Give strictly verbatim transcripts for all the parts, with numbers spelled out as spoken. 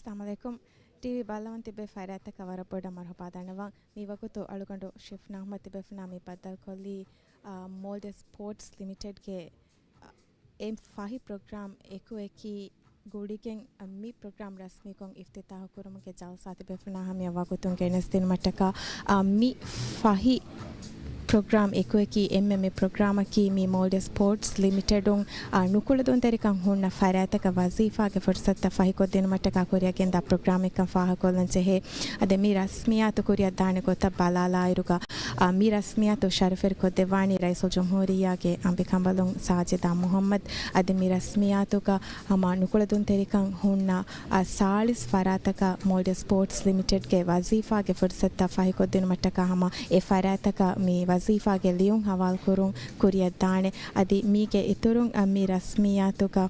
އައްސަލާމު ޢަލައިކުމް. ޓީވީ ބައްލަވަން ތިބޭ ފަރާތަކަށް ވަރަށް ބޮޑަށް މަރުޙަބާ ދަންނަވަން. މި ވަގުތު އަޅުގަނޑު ޝިފްނާ އަޙްމަދު ތިބޭފުނާ މި ބައްދަލުކޮށްލީ، އާ، މޯލްޑިވްސް ސްޕޯޓްސް ލިމިޓެޑްގެ، އާ، އެ ފަހި ޕްރޮގްރާމް އެކުއެކީ ގުޅިގެން، އާ، މި ޕްރޮގްރާމް ރަސްމީކޮށް އިފްތިތާޙު ކުރުމުގެ ޖަލްސާ ތިބޭފުނާ ހަމަޔަށް ވަގުތުން ގެނެސްދިނުމަށްޓަކާ، އާ، މި ފަހި ޕްރޮގްރާމް އެކުއެކީ އެންމެ މި ޕްރޮގްރާމަކީ މި މޯލްޑިވްސް ސްޕޯޓްސް ލިމިޓެޑުން، އާ، ނުކުޅެދުންތެރިކަން ހުންނަ ފަރާތަކަށް ވަޒީފާގެ ފުރުސަތުތައް ފަހިކޮށްދިނުމަށްޓަކާ ކުރިއަށް ގެންދާ ޕްރޮގްރާމެއްކަން ފާހަގަކޮށްލަން ޖެހޭ. އަދި މި ރަސްމިއްޔާތު ކުރިއަށް ދާނެ ގޮތަށް ބަލާލާއިރުގަ، އާ، މި ރަސްމިއްޔާތު ޝަރަފުވެރިކޮށްދެއްވާނީ ރައީސުލްޖުމްހޫރިއްޔާގެ އަނބިކަނބަލުން ސާޖިދާ މުޙައްމަދު. އަދި މި ރަސްމިއްޔާތުގަ ހަމަ ނުކުޅެދުންތެރިކަން ހުންނަ، އާ، ސާޅީސް ފަރާތަކަށް މޯލްޑިވްސް ސްޕޯޓްސް ލިމިޓެޑްގެ ވަޒީފާގެ ފުރުސަތުތައް ފަހިކޮށްދިނުމަށްޓަކާ ހަމަ އެ ފަރާތަކަށް މި ވަޒީފާގެ ލިޔުން ހަވާލުކުރުން ކުރިއަށްދާނެ. އަދި މީގެ އިތުރުން، އާ، މި ރަސްމިއްޔާތުގަ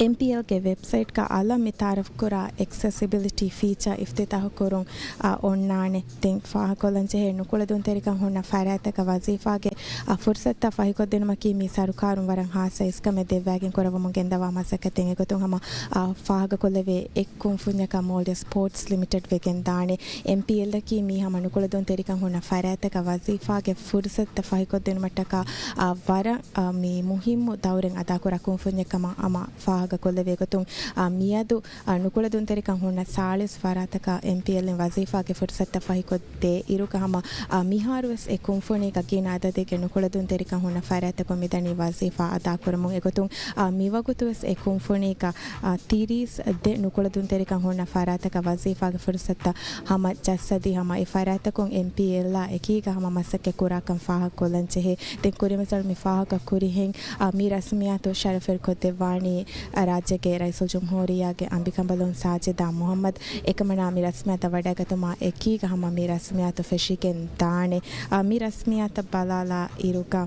އެމްޕީއެލްގެ ވެބްސައިޓްގަ އަލަށް މި ތައާރަފްކުރާ އެކްސެސިބިލިޓީ ފީޗާ އިފްތިތާޙުކުރުން، އާ، އޮންނާނެ. ދެން ފާހަގަކޮށްލަންޖެހޭ، ނުކުޅެދުންތެރިކަން ހުންނަ ފަރާތަކަށް ވަޒީފާގެ، އާ، ފުރުސަތުތައް ފަހިކޮށްދިނުމަކީ މި ސަރުކާރުން ވަރަށް ހާއްސަ އިސްކަމެއް ދެއްވާގެން ކުރައްވަމުން ގެންދަވާ މަސައްކަތެއް. އެގޮތުން ހަމަ، އާ، ފާހަގަކޮށްލެވޭ އެއް ކުންފުންޏަކަށް މޯލްޑިވްސް ސްޕޯޓްސް ލިމިޓެޑް ވެގެންދާނެ. އެމްޕީއެލްއަކީ މީ ހަމަ ނުކުޅެދުންތެރިކަން ހުންނަ ފަރާތަކަށް ވަޒީފާގެ ފުރުސަތުތައް ފަހިކޮށްދިނުމަށްޓަކާ، އާ، ވަރަށް، އާ، މި މުހިއްމު ދައުރެއް އަދާކުރާ ކުންފުންޏެއް ކަމަށް ހަމަ ފާހަގަކޮށްލެވޭ. އެގޮތުން، އާ، މިއަދު، އާ، ނުކުޅެދުންތެރިކަން ހުންނަ ސާޅީސް ފަރާތަކަށް އެމްޕީއެލްއިން ވަޒީފާގެ ފުރުސަތުތައް ފަހިކޮށްދޭ އިރުގަ ހަމަ، އާ، މިހާރުވެސް އެ ކުންފުނީގަ ގިނަ އަދަދެއްގެ ނުކުޅެދުންތެރިކަން ހުންނަ ފަރާތަކުން މިދަނީ ވަޒީފާ އަދާކުރަމުން. އެގޮތުން، އާ، މިވަގުތުވެސް އެ ކުންފުނީގަ، އާ، ތިރީސް ދެ ނުކުޅެދުންތެރިކަން ހުންނަ ފަރާތަކަށް ވަޒީފާގެ ފުރުސަތުތައް ހަމަ ޖައްސަދީ ހަމަ އެ ފަރާތަކުން އެމްޕީއެލްއާ އެކީގަ ހަމަ މަސައްކަތް ކުރާކަން ފާހަގަކޮށްލަން ޖެހޭ. ދެން ކުރިންވެސް މި ފާހަގަ ކުރިހެން، އާ، މި ރަސްމިއްޔާތު ޝަރަފުވެރިކޮށްދެއްވާނީ، އާ، ރާއްޖޭގެ ރައީސުލްޖުމްހޫރިއްޔާގެ އަނބިކަނބަލުން ސާޖިދާ މުޙައްމަދު. އެކަމަނާ މި ރަސްމިއްޔާތަށް ވަޑައިގަތުމާ އެކީގަ ހަމަ މި ރަސްމިއްޔާތު ފެށިގެން ދާނެ. އާ، މި ރަސްމިއްޔާތަށް ބަލާލާ އިރުގަ،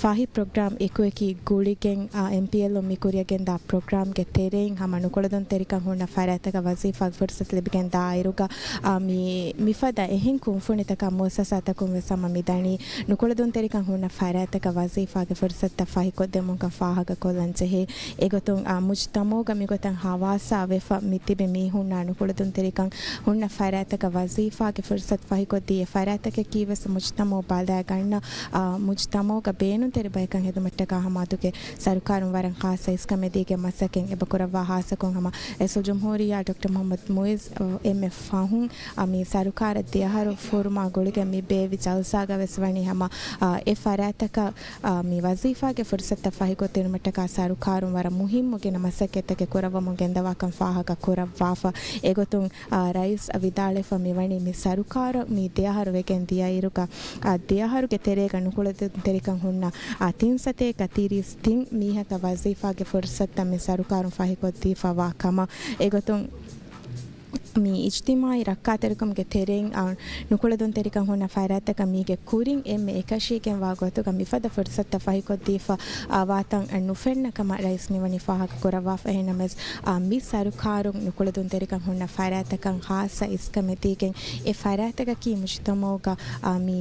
ފަހި ޕްރޮގްރާމް އެކުއެކީ ގުޅިގެން، އާ، އެމްޕީއެލްއުން މި ކުރިއަށް ގެންދާ ޕްރޮގްރާމްގެ ތެރެއިން ހަމަ ނުކުޅެދުންތެރިކަން ހުންނަ ފަރާތްތަކަށް ވަޒީފާގެ ފުރުސަތު ލިބިގެން ދާއިރުގަ، އާ، މި، މިފަދަ އެހެން ކުންފުނިތަކާ މުއައްސަސާތަކުން ވެސް ހަމަ މިދަނީ ނުކުޅެދުންތެރިކަން ހުންނަ ފަރާތްތަކަށް ވަޒީފާގެ ފުރުސަތުތައް ފަހިކޮށްދެމުންކަން ފާހަގަކޮށްލަން ޖެހޭ. އެގޮތުން، އާ، މުޖްތަމަޢުގަ މިގޮތަށް ހަވާސާ ވެފަ މި ތިބި މީހުންނާ ނުކުޅެދުންތެރިކަން ހުންނަ ފަރާތްތަކަށް ވަޒީފާގެ ފުރުސަތު ފަހިކޮށްދީ، އެ ފަރާތްތަކަކީ ވެސް މުޖްތަމަޢު ބަލާގަންނަ، އާ، މުޖްތަމަޢުގަ ބޭނުންތެރި ބަޔަކަށް ހެދުމަށްޓަކާ ހަމަ އަދުގެ ސަރުކާރުން ވަރަށް ހާއްސަ އިސްކަމެއް ދީގެން މަސައްކަތް އެބަ ކުރައްވާ. ހާއްސަކޮށް ހަމަ ރައީސުލްޖުމްހޫރިއްޔާ ޑޮކްޓަރ މުޙައްމަދު މުޢިއްޒު، އާ، އެންމެ ފަހުން، އާ، މި ސަރުކާރަށް ދެއަހަރު ފުރުމާ ގުޅިގެން މި ބޭއްވި ޖަލްސާގަ ވެސް ވަނީ ހަމަ، އާ، އެ ފަރާތްތަކަށް، އާ، މި ވަޒީފާގެ ފުރުސަތުތައް ފަހިކޮށްދިނުމަށްޓަކާ ސަރުކާރުން ވަރަށް މުހިއްމު ގިނަ މަސައްކަތްތަކެއް ކުރައްވަމުން ގެންދަވާކަން ފާހަގަ ކުރައްވާފަ. އެގޮތުން، އާ، ރައީސް ވިދާޅުވެފަ މިވަނީ މި ސަރުކާރަށް މި ދެއަހަރު ވެގެން ދިޔައިރުގަ، އާ، ދެއަހަރުގެ ތެރޭގަ ނުކުޅެދުންތެރިކަން ހުންނަ، އާ، ތިންސަތޭކަ ތިރީސް ތިން މީހަކަށް ވަޒީފާގެ ފުރުސަތުތައް މި ސަރުކާރުން ފަހިކޮށްދީފަވާ ކަމަށް. އެގޮތުން، މި އިޖްތިމާޢީ ރައްކާތެރިކަމުގެ ތެރެއިން، އާ، ނުކުޅެދުންތެރިކަން ހުންނަ ފަރާތްތަކަށް މީގެ ކުރިން އެންމެ އެކަށީގެންވާ ގޮތުގަ މިފަދަ ފުރުސަތުތައް ފަހިކޮށްދީފަ، އާ، ވާތަން ނުފެންނަ ކަމަށް ރައީސް މިވަނީ ފާހަގަ ކުރައްވާފަ. އެހެންނަމަވެސް، އާ، މި ސަރުކާރުން ނުކުޅެދުންތެރިކަން ހުންނަ ފަރާތްތަކަށް ހާއްސަ އިސްކަމެއް ދީގެން، އެ ފަރާތްތަކަކީ މުޖްތަމަޢުގަ، އާ، މި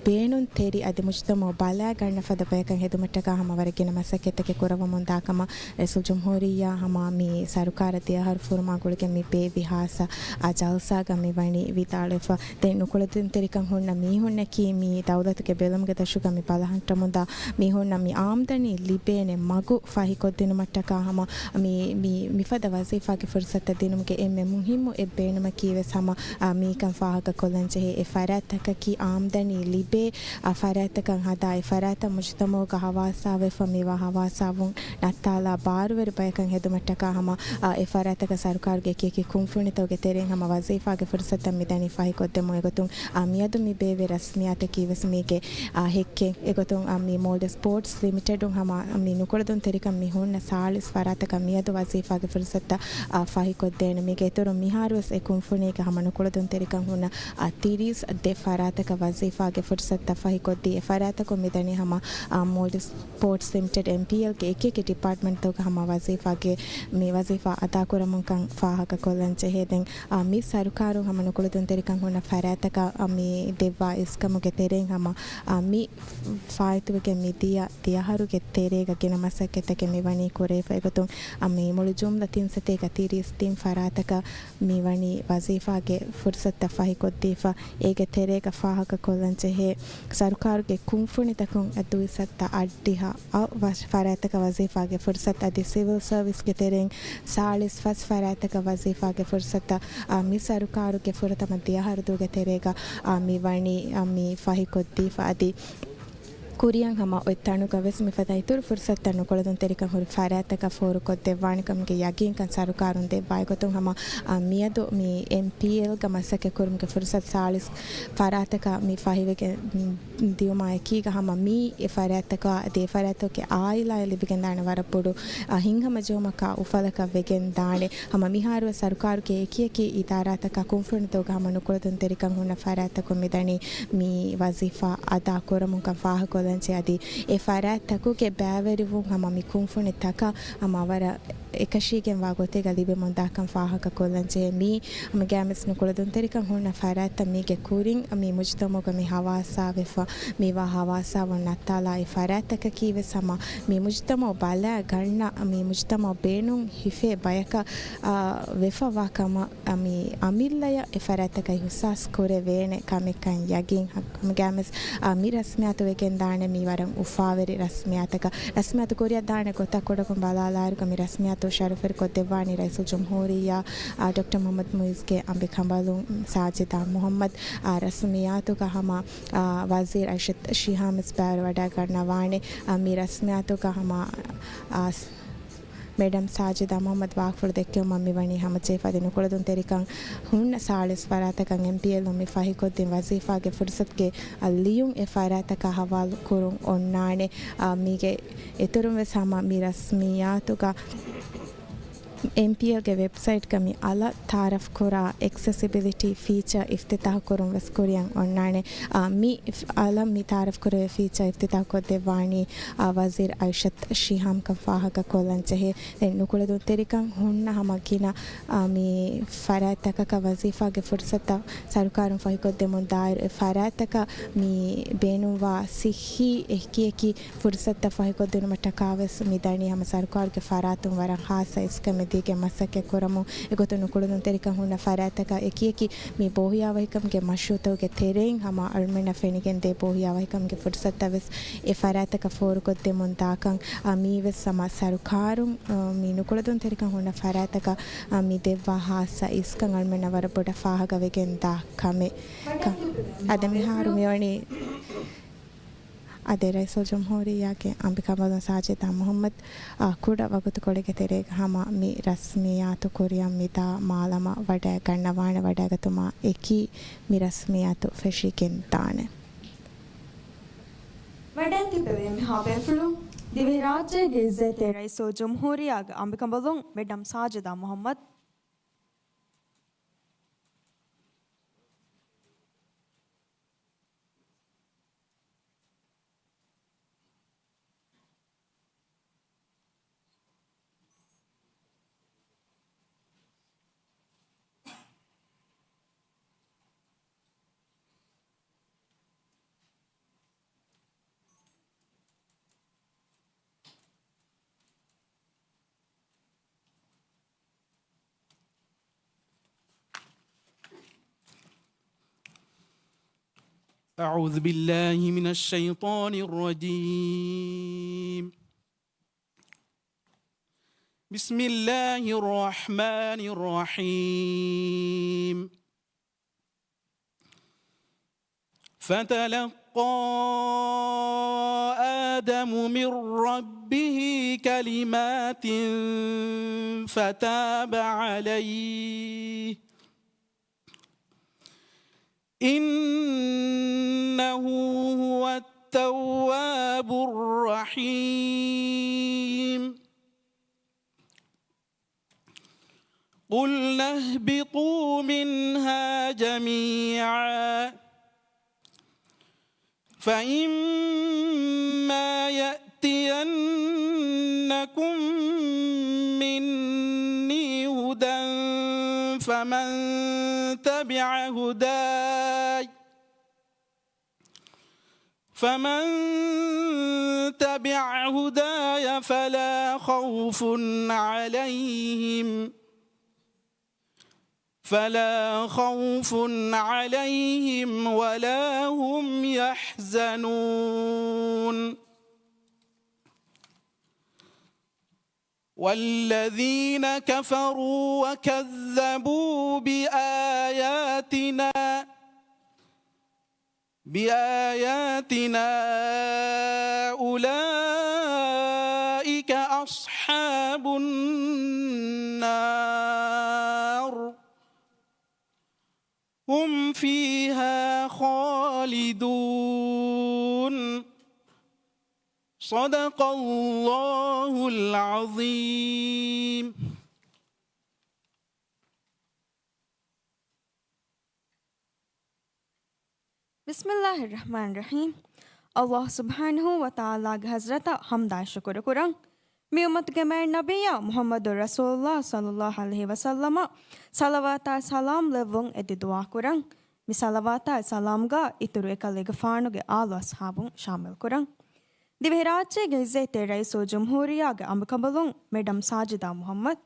ބޭނުންތެރި އަދި މުޖްތަމަޢު ބަލާގަންނަ ފަދަ ބަޔަކަށް ހެދުމަށްޓަކާ ހަމަ ވަރަށް ގިނަ މަސައްކަތްތަކެއް ކުރައްވަމުންދާ ކަމަށް ރައީސުލްޖުމްހޫރިއްޔާ ހަމަ މި ސަރުކާރަށް ދެއަހަރު ފުރުމާ ގުޅިގެން މި ބޭއްވި ހާއްސަ، އާ، ޖަލްސާގަ މިވަނީ ވިދާޅުވެފަ. ދެން ނުކުޅެދުންތެރިކަން ހުންނަ މީހުންނަކީ މި ދައުލަތުގެ ބެލުމުގެ ދަށުގަ މި ބަލަހައްޓަމުންދާ މީހުންނަށް މި އާމްދަނީ ލިބޭނެ މަގު ފަހިކޮށްދިނުމަށްޓަކާ ހަމަ މި، މި، މިފަދަ ވަޒީފާގެ ފުރުސަތުތައް ދިނުމުގެ އެންމެ މުހިއްމު އެއް ބޭނުމަކީ ވެސް ހަމަ، އާ، މީކަން ފާހަގަކޮށްލަން ޖެހޭ. އެ ފަރާތްތަކަކީ އާމްދަނީ ލިބޭ، އާ، ފަރާތްތަކަށް ހަދާ، އެ ފަރާތަށް މުޖްތަމަޢުގަ ހަވާސާވެފަ މިވާ ހަވާސާވުން ނައްތާލާ ބާރުވެރި ބަޔަކަށް ހެދުމަށްޓަކާ ހަމަ، އާ، އެ ފަރާތަކަށް ސަރުކާރުގެ އެކި އެކި ކުންފުނިތަކުގެ ތެރެއިން ހަމަ ވަޒީފާގެ ފުރުސަތުތައް މިދަނީ ފަހިކޮށްދެމުން. އެގޮތުން، އާ، މިއަދު މި ބޭއްވި ރަސްމިއްޔާތަކީ ވެސް މީގެ، އާ، ހެއްކެއް. އެގޮތުން، އާ، މި މޯލްޑިވްސް ސްޕޯޓްސް ލިމިޓެޑުން ހަމަ މި ނުކުޅެދުންތެރިކަން މި ހުންނަ ސާޅީސް ފަރާތަކަށް މިއަދު ވަޒީފާގެ ފުރުސަތުތައް، އާ، ފަހިކޮށްދޭނެ. މީގެ އިތުރުން މިހާރުވެސް އެ ކުންފުނީގެ ހަމަ ނުކުޅެދުންތެރިކަން ހުންނަ، އާ، ތިރީސް ދެ ފަރާތަކަށް ވަޒީފާގެ ފުރުސަތުތައް ފަހިކޮށްދީ، އެ ފަރާތަކުން މިދަނީ ހަމަ، އާ، މޯލްޑިވްސް ސްޕޯޓްސް ލިމިޓެޑް، އެމްޕީއެލްގެ އެކި އެކި ޑިޕާޓްމަންޓްތަކުގަ ހަމަ ވަޒީފާގެ، މި ވަޒީފާ އަދާކުރަމުންކަން ފާހަގަކޮށްލަން ޖެހޭ. ދެން، އާ، މި ސަރުކާރުން ހަމަ ނުކުޅެދުންތެރިކަން ހުންނަ ފަރާތަކަށް، އާ، މި ދެއްވާ އިސްކަމުގެ ތެރެއިން ހަމަ، އާ، މި ފާއިތުވެގެން މި ދިޔަ ދެ އަހަރުގެ ތެރޭގަ ގިނަ މަސައްކަތްތަކެއް މި ވަނީ ކުރެވިފަ. އެގޮތުން، އާ، މި މުޅި ޖުމްލަ ތިން ސަތޭކަ ތިރީސް ތިން ފަރާތަކަށް މި ވަނީ ވަޒީފާގެ ފުރުސަތުތައް ފަހިކޮށްދީފަ. އޭގެ ތެރޭގަ ފާހަގަކޮށްލަން ޖެހޭ، ސަރުކާރުގެ ކުންފުނިތަކުން ދުއިސައްތަ އަށްޑިހަ އަށް ވަ-، ފަރާތަކަށް ވަޒީފާގެ ފުރުސަތު އަދި ސިވިލް ސަރވިސްގެ ތެރެއިން ސާޅީސް ފަސް ފަރާތަކަށް ވަޒީފާގެ ފުރުސަތުތައް، އާ، މި ސަރުކާރުގެ ފުރަތަމަ ދެ އަހަރު ދުވަހުގެ ތެރޭގަ، އާ، މި ވަނީ، އާ، މި ފަހިކޮށްދީފަ. އަދި ކުރިއަށް ހަމަ އޮތް ތަނުގަ ވެސް މިފަދަ އިތުރު ފުރުސަތުތައް ނުކުޅެދުންތެރިކަން ހުރި ފަރާތްތަކަށް ފޯރުކޮށްދެއްވާނެ ކަމުގެ ޔަގީންކަން ސަރުކާރުން ދެއްވާ. އެގޮތުން ހަމަ، އާ، މިއަދު މި އެމްޕީއެލްގަ މަސައްކަތްކުރުމުގެ ފުރުސަތު ސާޅީސް ފަރާތަކަށް މި ފަހިވެގެން ދިޔުމާ އެކީގަ ހަމަ މީ އެ ފަރާތްތަކާ އަދި އެ ފަރާތްތަކުގެ އާއިލާއަށް ލިބިގެންދާނެ ވަރަށް ބޮޑު، އަ، ހިތްހަމަޖެހުމަކާ އުފަލަކަށް ވެގެންދާނެ. ހަމަ މިހާރުވެސް ސަރުކާރުގެ އެކިއެކި އިދާރާތަކާ ކުންފުނިތަކުގަ ހަމަ ނުކުޅެދުންތެރިކަން ހުންނަ ފަރާތްތަކުން މިދަނީ މި ވަޒީފާ އަދާކުރަމުންކަން ފާހަގަކޮށްލަންޖެހޭ. އަދި އެ ފަރާތްތަކުގެ ބައިވެރިވުން ހަމަ މި ކުންފުނިތަކަށް ހަމަ ވަރަށް އެކަށީގެންވާ ގޮތެއްގަ ލިބެމުންދާކަން ފާހަގަކޮށްލަންޖެހޭ. މީ ހަމަ ގާމިސް ނުކުޅެދުންތެރިކަން ހުންނަ ފަރާތްތައް މީގެ ކުރިން މި މުޖުތަމަޢުގަ މި ހަވާސާވެފަ، މިވާ ހަވާސާވުން ނައްތާލާ އެ ފަރާތްތަކަކީ ވެސް ހަމަ މި މުޖުތަމަޢު ބަލާ ގަންނަ، މި މުޖުތަމަޢު ބޭނުން ހިފޭ ބަޔަކަށް، އާ، ވެފަވާ ކަމަށް، އާ، މި އަމިއްލަޔަށް އެ ފަރާތްތަކަށް އިހުސާސް ކުރެވޭނެ ކަމެއްކަން ޔަގީން ހަ-، ހަމަ ގާމިސް، އާ، މި ރަސްމިއްޔާތު ވެގެންދާނެ މި ވަރަށް އުފާވެރި ރަސްމިއްޔާތަކަށް. ރަސްމިއްޔާތު ކުރިއަށްދާނެ ގޮތާ ކުޑަކޮށް ބަލާލާއިރުގަ މި ރަސްމިއްޔާތު ޝަރަފުވެރިކޮށްދެއްވާނީ ރައީސުލްޖުމްހޫރިއްޔާ، އާ، ޑޮކްޓަރ މުޙައްމަދު މުޢިއްޒުގެ އަނބިކަނބަލުން ސާޖިދާ މުޙައްމަދު، އާ، ރަސްމިއްޔާތުގަ ހަމަ، އާ، ވަޒީރު އައިޝަތު ޝިހާމް ވެސް ބައިވެރިވަޑައިގަންނަވާނެ. އާ، މި ރަސްމިއްޔާތުގަ ހަމަ، އާ، ސް-، މެޑަމް ސާޖިދާ މުޙައްމަދު ވާހަކަފުޅު ދެއްކެވުމަށް މިވަނީ ހަމަޖެހިފަ. އަދި ނުކުޅެދުންތެރިކަން ހުންނަ ސާޅީސް ފަރާތަކަށް އެމްޕީއެލް މި ފަހިކޮށްދިން ވަޒީފާގެ ފުރުސަތުގެ އަށް ލިޔުން އެ ފަރާތަކާ ހަވާލު ކުރުން އޮންނާނެ. އާ، މީގެ އިތުރުން ވެސް ހަމަ މި ރަސްމިއްޔާތުގަ އެމްޕީއެލްގެ ވެބްސައިޓްގަ މި އަލަށް ތައާރަފްކުރާ އެކްސެސިބިލިޓީ ފީޗާ އިފްތިތާޙު ކުރުން ވެސް ކުރިއަށް އޮންނާނެ. އާ، މި އަލަށް މި ތައާރަފްކުރެވޭ ފީޗާ އިފްތިތާޙު ކޮށްދެއްވާނީ، އާ، ވަޒީރު އައިޝަތު ޝިހާމްކަން ފާހަގަކޮށްލަން ޖެހޭ. ދެން ނުކުޅެދުންތެރިކަން ހުންނަ ހަމަ ގިނަ، އާ، މި ފަރާތްތަކަކަށް ވަޒީފާގެ ފުރުސަތުތައް ސަރުކާރުން ފަހިކޮށްދެމުން ދާއިރު، އެ ފަރާތްތަކަށް މި ބޭނުންވާ ސިއްހީ އެކިއެކި ފުރުސަތުތައް ފަހިކޮށްދިނުމަށްޓަކާ ވެސް މި ދަނީ ހަމަ ސަރުކާރުގެ ފަރާތުން ވަރަށް ހާއްސަ އިސްކަމެއް ދީގެން މަސައްކަތް ކުރަމުން. އެގޮތުން ނުކުޅެދުންތެރިކަން ހުންނަ ފަރާތްތަކަށް އެކިއެކި މި ބޯހިޔާވަހިކަމުގެ މަޝްރޫޢުތަކުގެ ތެރެއިން ހަމަ އަޅުމެންނަށް ފެނިގެން ދޭ ބޯހިޔާވަހިކަމުގެ ފުރުސަތުތައް ވެސް އެ ފަރާތްތަކަށް ފޯރުކޮށްދެމުން ދާކަން، އާ، މީ ވެސް ހަމަ ސަރުކާރުން، އާ، މި ނުކުޅެދުންތެރިކަން ހުންނަ ފަރާތްތަކަށް، އާ، މި ދެއްވާ ހާއްސަ އިސްކަން އަޅުމެންނަށް ވަރަށް ބޮޑަށް ފާހަގަވެގެން ދާ ކަމެއް. އަދި މިހާރު މިވަނީ އަދި ރައީސުލްޖުމްހޫރިއްޔާގެ އަނބިކަނބަލުން ސާޖިދާ މުޙައްމަދު، އާ، ކުޑަ ވަގުތުކޮޅެއްގެ ތެރޭގަ ހަމަ މި ރަސްމިއްޔާތު ކުރިއަށް މިދާ މާލަމަށް ވަޑައިގަންނަވާނެ. ވަޑައިގަތުމާ އެކީ މި ރަސްމިއްޔާތު ފެށިގެންދާނެ. ވަޑައިގެން ތިއްބެވި މިހާ ބޭފުޅުން ދިވެހިރާއްޖޭގެ އިއްޒަތްތެރި ރައީސުލްޖުމްހޫރިއްޔާގެ އަނބިކަނބަލުން މެޑަމް ސާޖިދާ މުޙައްމަދު. أعوذ بالله من الشيطان الرجيم. بسم الله الرحمن الرحيم. فتلقى آدم من ربه كلمات فتاب عليه إنه هو التواب الرحيم. قلنا اهبطوا منها جميعا فإما يأتينكم مني هدى فمن هداي، فمن تبع هداي فلا خوف عليهم، فلا خوف عليهم ولا هم يحزنون. والذين كفروا وكذبوا بآياتنا، بآياتنا أولئك أصحاب النار، هم فيها خالدون. صدق الله العظيم. بسم الله الرحمن الرحيم. ﷲ ސުބްޙާނަހޫ ވަތަޢާލާގެ ޙަޟްރަތަށް ޙަމްދާއި ޝުކުރު ކުރަން. މި އުއްމަތުގެ މާތް ނަބިއްޔާ މުޙައްމަދު ރަސޫލުﷲ ޞައްލަﷲ ޢަލައިހި ވަސައްލަމަށް ޞަލަވާތާއި ސަލާމް ލެއްވުން އެދި ދުޢާ ކުރަން. މި ޞަލަވާތާއި ސަލާމްގަ އިތުރު އެކަލޭގެފާނުގެ އާލު އަޞްޙާބުން ޝާމިލް ކުރަން. ދިވެހިރާއްޖޭގެ ޢިއްޒަތްތެރި ރައީސުލްޖުމްހޫރިއްޔާގެ އަނބިކަނބަލުން މެޑަމް ސާޖިދާ މުޙައްމަދު،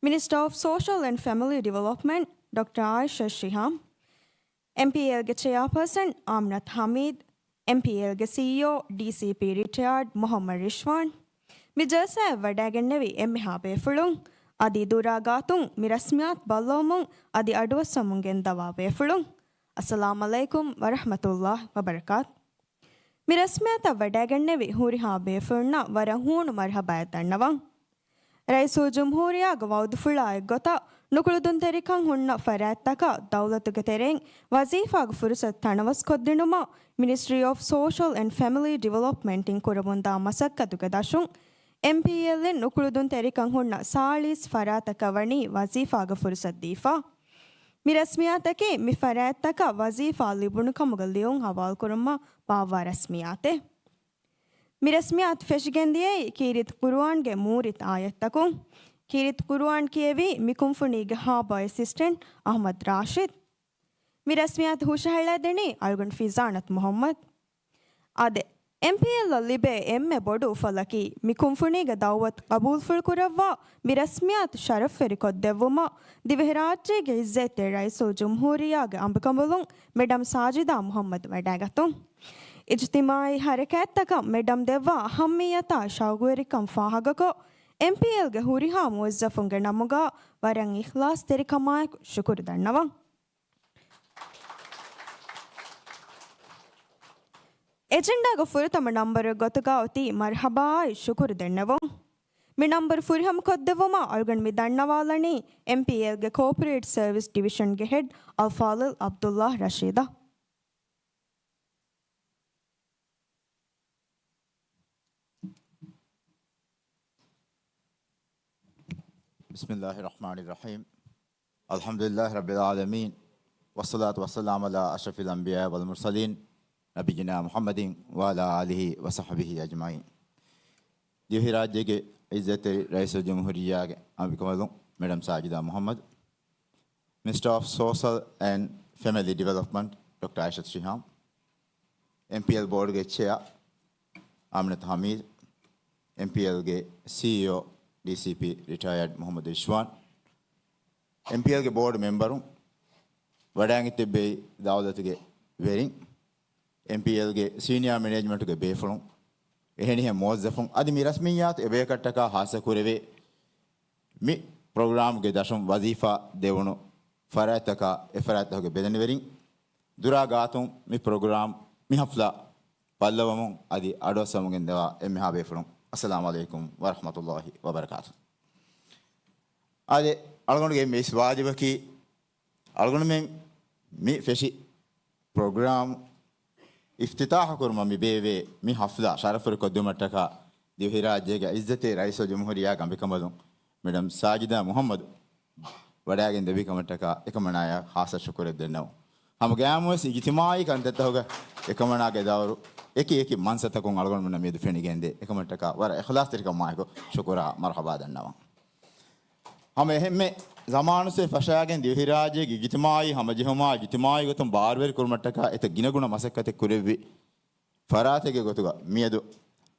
މިނިސްޓަރ އޮފް ސޯޝަލް އެންޑް ފެމިލީ ޑިވެލޮޕްމަންޓް ޑޮކްޓަރ ޢާއިޝަ ޝިހާމް، އެމްޕީއެލްގެ ޗެއާޕާސަން އާމިނަތު ޙަމީދު، އެމްޕީއެލްގެ ސީއީއޯ، ޑީސީޕީ ރިޓަޔާޑް މުޙައްމަދު ރިޝްވާން، މި ޖަލްސާއަށް ވަޑައިގެންނެވި އެންމެހާ ބޭފުޅުން، އަދި ދުރާ ގާތުން މި ރަސްމިއްޔާތު ބައްލަވަމުން އަދި އަޑުއައްސަމުން ގެންދަވާ ބޭފުޅުން، އައްސަލާމް ޢަލައިކުމް ވަރަޙްމަތުﷲ ވަބަރަކާތު. މި ރަސްމިއްޔާތަށް ވަޑައިގެންނެވި ހުރިހާ ބޭފުޅުންނަށް ވަރަށް ހޫނު މަރުޙަބާއެއް ދަންނަވަން. ރައީސުލްޖުމްހޫރިއްޔާގެ ވަޢުދުފުޅާ އެއްގޮތަށް، ނުކުޅެދުންތެރިކަން ހުންނަ ފަރާތްތަކަށް ދައުލަތުގެ ތެރެއިން ވަޒީފާގެ ފުރުޞަތު ތަނަވަސްކޮށްދިނުމަށް މިނިސްޓްރީ އޮފް ސޯޝަލް އެންޑް ފެމިލީ ޑިވެލޮޕްމަންޓް އިން ކުރަމުންދާ މަސައްކަތުގެ ދަށުން، އެމްޕީއެލް އިން ނުކުޅެދުންތެރިކަން ހުންނަ ސާޅީސް ފަރާތަކަށް ވަނީ ވަޒީފާގެ ފުރުޞަތު ދީފަ. މި ރަސްމިއްޔާތަކީ މި ފަރާތްތަކަށް ވަޒީފާ ލިބުނުކަމުގެ ލިޔުން ހަވާލުކުރުމަށް ބާއްވާ ރަސްމިއްޔާތެއް. މި ރަސްމިއްޔާތު ފެށިގެންދިޔައީ ކީރިތި ޤުރުއާންގެ މޫރިތި އާޔަތްތަކުން. ކީރިތި ޤުރުއާން ކިޔެވީ މި ކުންފުނީގެ ހާބަ އެސިސްޓެންޓް އަޙްމަދު ރާޝިދު. މި ރަސްމިއްޔާތު ހުށަހަޅައިދެނީ އަޅުގަނޑު ފިޒާނަތު މުޙައްމަދު. އާދެ، އެމްޕީއެލްއަށް ލިބޭ އެންމެ ބޮޑު އުފަލަކީ، މި ކުންފުނީގެ ދައުވަތު ޤަބޫލުފުޅުކުރައްވާ، މި ރަސްމިއްޔާތު ޝަރަފްވެރިކޮށްދެއްވުމަށް، ދިވެހިރާއްޖޭގެ ޢިއްޒަތްތެރި ރައީސުލްޖުމްހޫރިއްޔާގެ އަނބިކަނބަލުން މެޑަމް ސާޖިދާ މުޙައްމަދު ވަޑައިގަތުން. އިޖްތިމާޢީ ޙަރަކާތްތަކަށް މެޑަމް ދެއްވާ އަހައްމިއްޔަތާ ޝައުގުވެރިކަން ފާހަގަކޮށް، އެމްޕީއެލްގެ ހުރިހާ މުވައްޒަފުންގެ ނަމުގަ ވަރަށް އިޚްލާޞްތެރިކަމާއެކު ޝުކުރު ދަންނަވަން. އެޖެންޑާގެ ފުރަތަމަ ނަންބަރު ގޮތުގަ އޮތީ މަރްޙަބާއާއި ޝުކުރު ދެންނެވުން. މި ނަންބަރު ފުރިހަމަކޮށްދެއްވުމަށް އަޅުގަނޑު މި ދަންނަވާލަނީ އެމްޕީއެލްގެ ކޯޕަރޭޓް ސަރވިސް ޑިވިޝަންގެ ހެޑް އަލްފާޟިލް ޢަބްދުﷲ ރަޝީދަށް. بسم الله الرحمن الرحيم. الحمد لله رب العالمين. والصلاة والسلام على أشرف الأنبياء والمرسلين نبينا محمد وعلى آله وصحبه أجمعين. ދިވެހިރާއްޖޭގެ ޢިއްޒަތްތެރި ރައީސުލްޖުމްހޫރިއްޔާގެ އަނބިކަނބަލުން މެޑަމް ސާޖިދާ މުޙައްމަދު، މިނިސްޓަރ އޮފް ސޯޝަލް އެންޑް ފެމިލީ ޑިވެލޮޕްމަންޓް ޑޮކްޓަރ ޢާއިޝަތު ޝިހާމް، އެމްޕީއެލް ބޯޑުގެ ޗެއާ އާމިނަތު ޙަމީދު، އެމްޕީއެލްގެ ސީއީއޯ، ޑީސީޕީ ރިޓަޔާޑް މުޙައްމަދު ރިޝްވާން، އެމްޕީއެލްގެ ބޯޑު މެމްބަރުން، ވަޑައިގެން ތިއްބެވި ދައުލަތުގެ ވެރިން، އެމްޕީއެލްގެ ސީނިއާ މެނޭޖްމަންޓުގެ ބޭފުޅުން، އެހެނިހެން މުވައްޒަފުން، އަދި މި ރަސްމިއްޔާތު އެބަޔަކަށްޓަކާ ޚާއްޞަކުރެވޭ މި ޕްރޮގްރާމްގެ ދަށުން ވަޒީފާ ދެވުނު ފަރާތްތަކާ އެފަރާތްތަކުގެ ބެލެނިވެރިން، ދުރާ ގާތުން މި ޕްރޮގްރާމް މި ޙަފްލާ ބައްލަވަމުން އަދި އަޑުއައްސަމުން ގެންދަވާ އެންމެހާ ބޭފުޅުން، އައްސަލާމު ޢަލައިކުމް ވަރަޙްމަތުﷲ ވަބަރަކާތު. އާދެ، އަޅުގަނޑުގެ އެންމެ އިސް ވާޖިބަކީ، އަޅުގަނޑުމެން މި ފެށި ޕްރޮގްރާމް އިފްތިތާޙު ކުރުމަށް މި ބޭއްވޭ މި ޙަފްލާ ޝަރަފުވެރިކޮށްދިއުމަށްޓަކާ ދިވެހިރާއްޖޭގެ ޢިއްޒަތްތެރި ރައީސުލްޖުމްހޫރިއްޔާގެ އަނބިކަނބަލުން މެޑަމް ސާޖިދާ މުޙައްމަދު ވަޑައިގެން ދެއްވި ކަމަށްޓަކާ އެކަމަނާޔަށް ޚާއްޞަ ޝުކުރެއް ދެންނެވުން. ހަމަ ގައިމުވެސް އިޖްތިމާޢީ ކަންތައްތަކުގަ އެކަމަނާގެ ދައުރު އެކި އެކި މަންސަތަކުން އަޅުގަނޑުމެންނަށް މިއަދު ފެނިގެންދޭ. އެކަމަށްޓަކާ ވަރަށް އިޚްލާޞްތެރިކަމާއެކު ޝުކުރާ މަރުޙަބާ ދަންނަވަން. ހަމަ އެހެންމެ ޒަމާނުއްސެ ފަށާގެން ދިވެހިރާއްޖޭގެ އިޖްތިމާޢީ ހަމަޖެހުމާ އިޖްތިމާޢީ ގޮތުން ބާރުވެރި ކުރުމަށްޓަކާ އެތައް ގިނަގުނަ މަސައްކަތެއް ކުރެއްވި ފަރާތެއްގެ ގޮތުގަ މިއަދު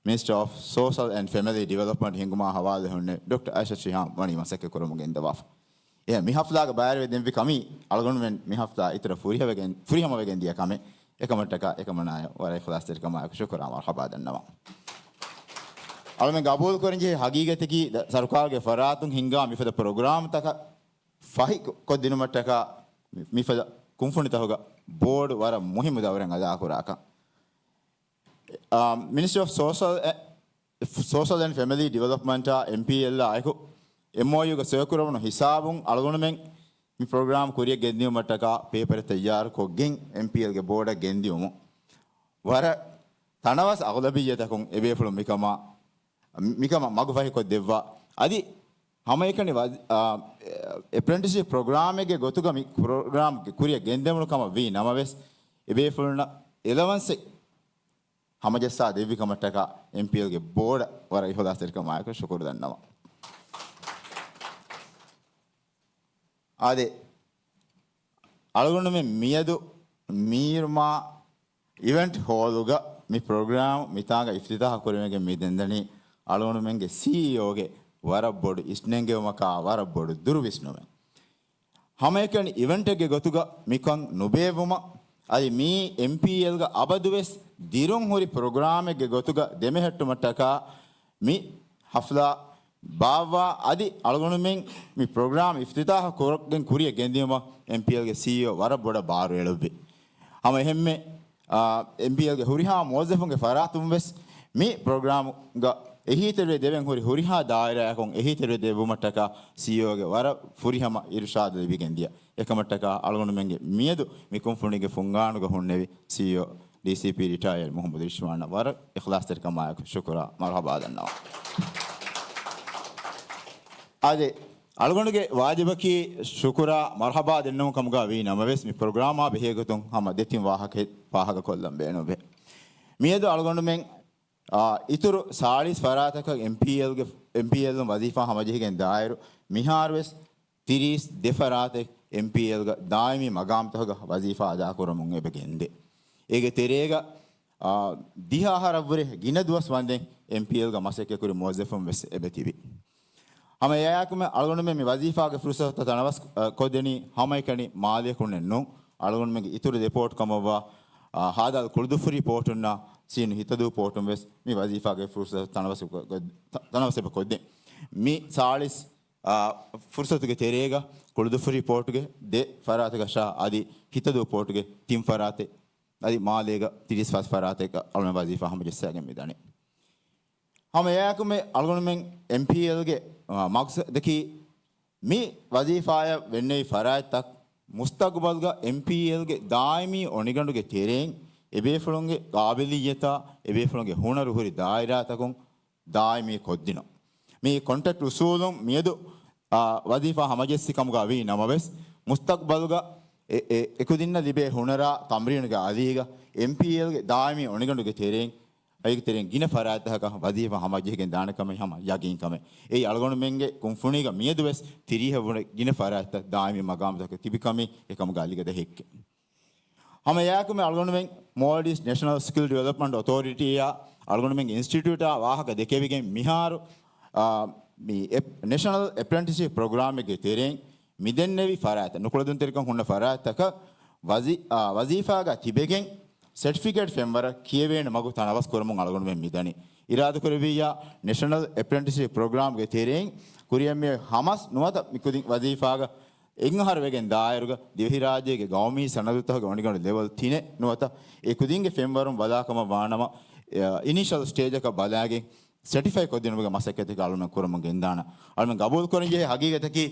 މިނިސްޓަރ އޮފް ސޯޝަލް އެންޑް ފެމިލީ ޑިވެލޮޕްމަންޓް ހިންގުމާ ހަވާލު ހުންނެވި ޑޮކްޓަރ އައިޝަތު ޝިހާމް ވަނީ މަސައްކަތް ކުރަމުން ގެންދަވާފަ. އެ މި ހަފްލާގަ ބައިވެރިވެ ދެންވި ކަމީ އަޅުގަނޑުމެން މި ހަފްލާ އިތުރަށް ފުރިހަމަވެގެން، ފުރިހަމަވެގެން ދިޔަ ކަމެއް. އެކަމަށްޓަކާ އެކަމަނާޔަށް ވަރަށް އިޚްލާޞްތެރިކަމާއެކު ޝުކުރާ މަރްޙަބާ ދަންނަވަން. އަޅުމެން ގަބޫލު ކުރަންޖެހޭ ހަގީގަތަކީ ދަ-، ސަރުކާރުގެ ފަރާތުން ހިންގާ މިފަދަ ޕްރޮގްރާމްތަކަށް ފަހި ކޮ-، ކޮށްދިނުމަށްޓަކާ މި-، މިފަދަ ކުންފުނިތަކުގަ ބޯޑު ވަރަށް މުހިއްމު ދައުރެއް އަދާކުރާކަން. އާ، މިނިސްޓްރީ އޮފް ސޯޝަލް އެ-، ސޯޝަލް އެންޑް ފެމިލީ ޑިވެލޮޕްމަންޓާ އެމްޕީއެލްއާ އެކު އެމްއޯޔޫގަ ސޮއިކުރެވުނު ހިސާބުން އަޅުގަނޑުމެން މި ޕްރޮގްރާމް ކުރިއަށް ގެންދިއުމަށްޓަކާ ޕޭޕަރެއް ތައްޔާރުކޮށްގެން އެމްޕީއެލްގެ ބޯޑަށް ގެންދިއުމުން ވަރަށް ތަނަވަސް އަޣުލަބިއްޔަތަކުން އެބޭފުޅުން މިކަމަށް، މިކަމަށް މަގުފަހިކޮށްދެއްވާ. އަދި ހަމައެކަނި ވަ-، އާ، އެޕްރެންޓިސްޝިޕް ޕްރޮގްރާމެއްގެ ގޮތުގަ މި ޕްރޮގްރާމް ކުރިއަށް ގެންދެވުނު ކަމަށް ވީ ނަމަވެސް، އެބޭފުޅުންނަށް އެލަވަންސެއް ހަމަޖައްސާ ދެއްވި ކަމަށްޓަކާ އެމްޕީއެލްގެ ބޯޑަށް ވަރަށް އިޚްލާޞްތެރިކަމާއެކު ޝުކުރު ދަންނަވަން. އާދެ، އަޅުގަނޑުމެން މިއަދު މީރުމާ އިވެންޓް ހޯލުގަ މި ޕްރޮގްރާމް މިތާނގަ އިފްތިތާޙު ކުރެވިގެން މި ދެންދަނީ އަޅުގަނޑުމެންގެ ސީއީއޯގެ ވަރަށް ބޮޑު އިސްނެންގެވުމަކާ ވަރަށް ބޮޑު ދުރުވިސްނުމެއް. ހަމައެކަނި އިވެންޓެއްގެ ގޮތުގަ މިކަން ނުބޭއްވުމަށް، އަދި މީ އެމްޕީއެލްގަ އަބަދުވެސް ދިރުން ހުރި ޕްރޮގްރާމެއްގެ ގޮތުގަ ދެމެހެއްޓުމަށްޓަކާ މި ހަފްލާ ބާއްވާ އަދި އަޅުގަނޑުމެން މި ޕްރޮގްރާމް އިފްތިތާޙު ކުރެވިގެން ކުރިއަށް ގެންދިއުމަށް އެމްޕީއެލްގެ ސީއީއޯ ވަރަށް ބޮޑަށް ބާރު އެޅުއްވި. ހަމަ އެހެންމެ، އާ، އެމްޕީއެލްގެ ހުރިހާ މުވައްޒަފުންގެ ފަރާތުން ވެސް މި ޕްރޮގްރާމްގަ އެހީތެރިވެ ދެވެން ހުރި ހުރިހާ ދާއިރާއަކުން އެހީތެރިވެ ދެއްވުމަށްޓަކާ ސީއީއޯގެ ވަރަށް ފުރިހަމަ އިރުޝާދު ލިބިގެން ދިޔަ. އެކަމަށްޓަކާ އަޅުގަނޑުމެންގެ މިއަދު މި ކުންފުނީގެ ފުންގާނުގަ ހުންނެވި ސީއީއޯ ޑީސީޕީ ރިޓަޔަރޑް މުޙައްމަދު ރިޝްވާނަށް ވަރަށް އިޚްލާޞްތެރިކަމާއެކު ޝުކުރާ މަރްޙަބާ ދަންނަވަން. އާދެ، އަޅުގަނޑުގެ ވާޖިބަކީ ޝުކުރާ މަރްޙަބާ ދެންނެވުން ކަމުގަ ވީ ނަމަވެސް، މި ޕްރޮގްރާމާ ބެހޭގޮތުން ހަމަ ދެތިން ވާހަކަ، ވާހަކަ ކޮށްލަން ބޭނުންވޭ. މިއަދު އަޅުގަނޑުމެން، އާ، އިތުރު ސާޅީސް ފަރާތަކަށް އެމްޕީއެލްގެ، އެމްޕީއެލުން ވަޒީފާ ހަމަޖެހިގެން ދާއިރު، މިހާރުވެސް ތިރީސް ދެ ފަރާތެއް އެމްޕީއެލްގަ ދާއިމީ މަގާމްތަކުގަ ވަޒީފާ އަދާކުރަމުން އެބަ ގެންދޭ. އޭގެ ތެރޭގަ، އާ، ދިހަ އަހަރަށްވުރެ ގިނަ ދުވަސް ވަންދެން އެމްޕީއެލްގަ މަސައްކަތްކުރި މުވައްޒަފުން ވެސް އެބަ ތިބި. ހަމަ އެއާއެކުމެ އަޅުގަނޑުމެން މި ވަޒީފާގެ ފުރުސަތުތައް ތަނަވަސް، އަ، ކޮށްދެނީ ހަމައެކަނި މާލެއަކުންނެއް ނޫން. އަޅުގަނޑުމެންގެ އިތުރު ދެ ޕޯޓް ކަމަށްވާ، އާ، ހާދާލް ކުޅުދުފުރި ޕޯޓުންނާ ސީނު ހިތަދޫ ޕޯޓުން ވެސް މި ވަޒީފާގެ ފުރުސަތު ތަނަވަސް ކޮ-، ތަ-، ތަނަވަސް އެބަ ކޮށްދެން. މި ސާޅީސް، އާ، ފުރުސަތުގެ ތެރޭގަ ކުޅުދުފުރި ޕޯޓުގެ ދެ ފަރާތަކަށާ އަދި ހިތަދޫ ޕޯޓުގެ ތިން ފަރާތެއް އަދި މާލޭގަ ތިރީސް ފަސް ފަރާތެއްގަ އަޅުގަނޑު ވަޒީފާ ހަމަޖައްސާގެން މިދަނީ. ހަމަ އެއާއެކުމެ އަޅުގަނޑުމެން އެމްޕީއެލްގެ، އާ، މަގްސަދަކީ މި ވަޒީފާއަށް ވެންނެވި ފަރާތްތައް މުސްތަގުބަލްގަ އެމްޕީއެލްގެ ދާއިމީ އޮނިގަނޑުގެ ތެރެއިން އެބޭފުޅުންގެ ގާބިލިއްޔަތާ އެބޭފުޅުންގެ ހުނަރު ހުރި ދާއިރާތަކުން ދާއިމީ ކޮށްދިނުން. މި ކޮންޓްރެކްޓް އުސޫލުން މިއަދު، އާ، ވަޒީފާ ހަމަޖެއްސި ކަމުގަ ވީ ނަމަވެސް، މުސްތަގްބަލްގަ އެ، އެ، އެކުދިންނަށް ލިބޭ ހުނަރާ ތަމްރީނުގެ އަލީގަ އެމްޕީއެލްގެ ދާއިމީ އޮނިގަނޑުގެ ތެރެއިން، އޭގެ ތެރެއިން ގިނަ ފަރާތްތަކަކަށް ވަޒީފާ ހަމަޖެހިގެން ދާނެ ކަމެއް ހަމަ ޔަގީން ކަމެއް. އެއީ އަޅުގަނޑުމެންގެ ކުންފުނީގަ މިއަދު ވެސް ތިރީހަށް ވުރެ ގިނަ ފަރާތްތައް ދާއިމީ މަގާމުތަކަށް ތިބި ކަމީ އެކަމުގަ އަލިގަދަ ހެއްކެއް. ހަމަ އެއާއެކުމެ އަޅުގަނޑުމެން މޯލްޑިވްސް ނޭޝަނަލް ސްކިލް ޑިވެލޮޕްމަންޓް އޮތޯރިޓީއާ އަޅުގަނޑުމެންގެ އިންސްޓިޓިއުޓާ ވާހަކަ ދެކެވިގެން މިހާރު، އާ، މި އެޕް-، ނޭޝަނަލް އެޕްރެންޓިސްޝިޕް ޕްރޮގްރާމެއްގެ ތެރެއިން މިދެންނެވި ފަރާތްތައް، ނުކުޅެދުންތެރިކަން ހުންނަ ފަރާތްތަކަށް ވަޒީ-، އާ، ވަޒީފާގަ ތިބެގެން ސެޓްފިކެޓް ފެންވަރަށް ކިޔެވޭނެ މަގު ތަނަވަސް ކުރަމުން އަޅުގަނޑުމެން މިދަނީ. އިރާދަކުރެއްވިއްޔާ ނޭޝަނަލް އެޕްރެންޓިސްޝިޕް ޕްރޮގްރާމްގެ ތެރެއިން ކުރިއަށް މި ހަމަސް ނުވަތަ މިކުދިން ވަޒީފާގަ އެއްއަހަރު ވެގެން ދާއިރުގަ ދިވެހިރާއްޖޭގެ ގައުމީ ސަނަދުތަކުގެ އޮނިގަނޑު ލެވެލް ތިނެއް ނުވަތަ އެ ކުދިންގެ ފެންވަރުން ބަލާކަމަށް ވާނަމަ، އެ، އިނީޝަލް ސްޓޭޖަކަށް ބަލާގެން ސެޓިފައި ކޮށްދިނުމުގެ މަސައްކަތެއް އަޅުމެން ކުރަމުން ގެންދާނަ. އަޅުމެން ގަބޫލު ކުރަންޖެހޭ ހަގީގަތަކީ،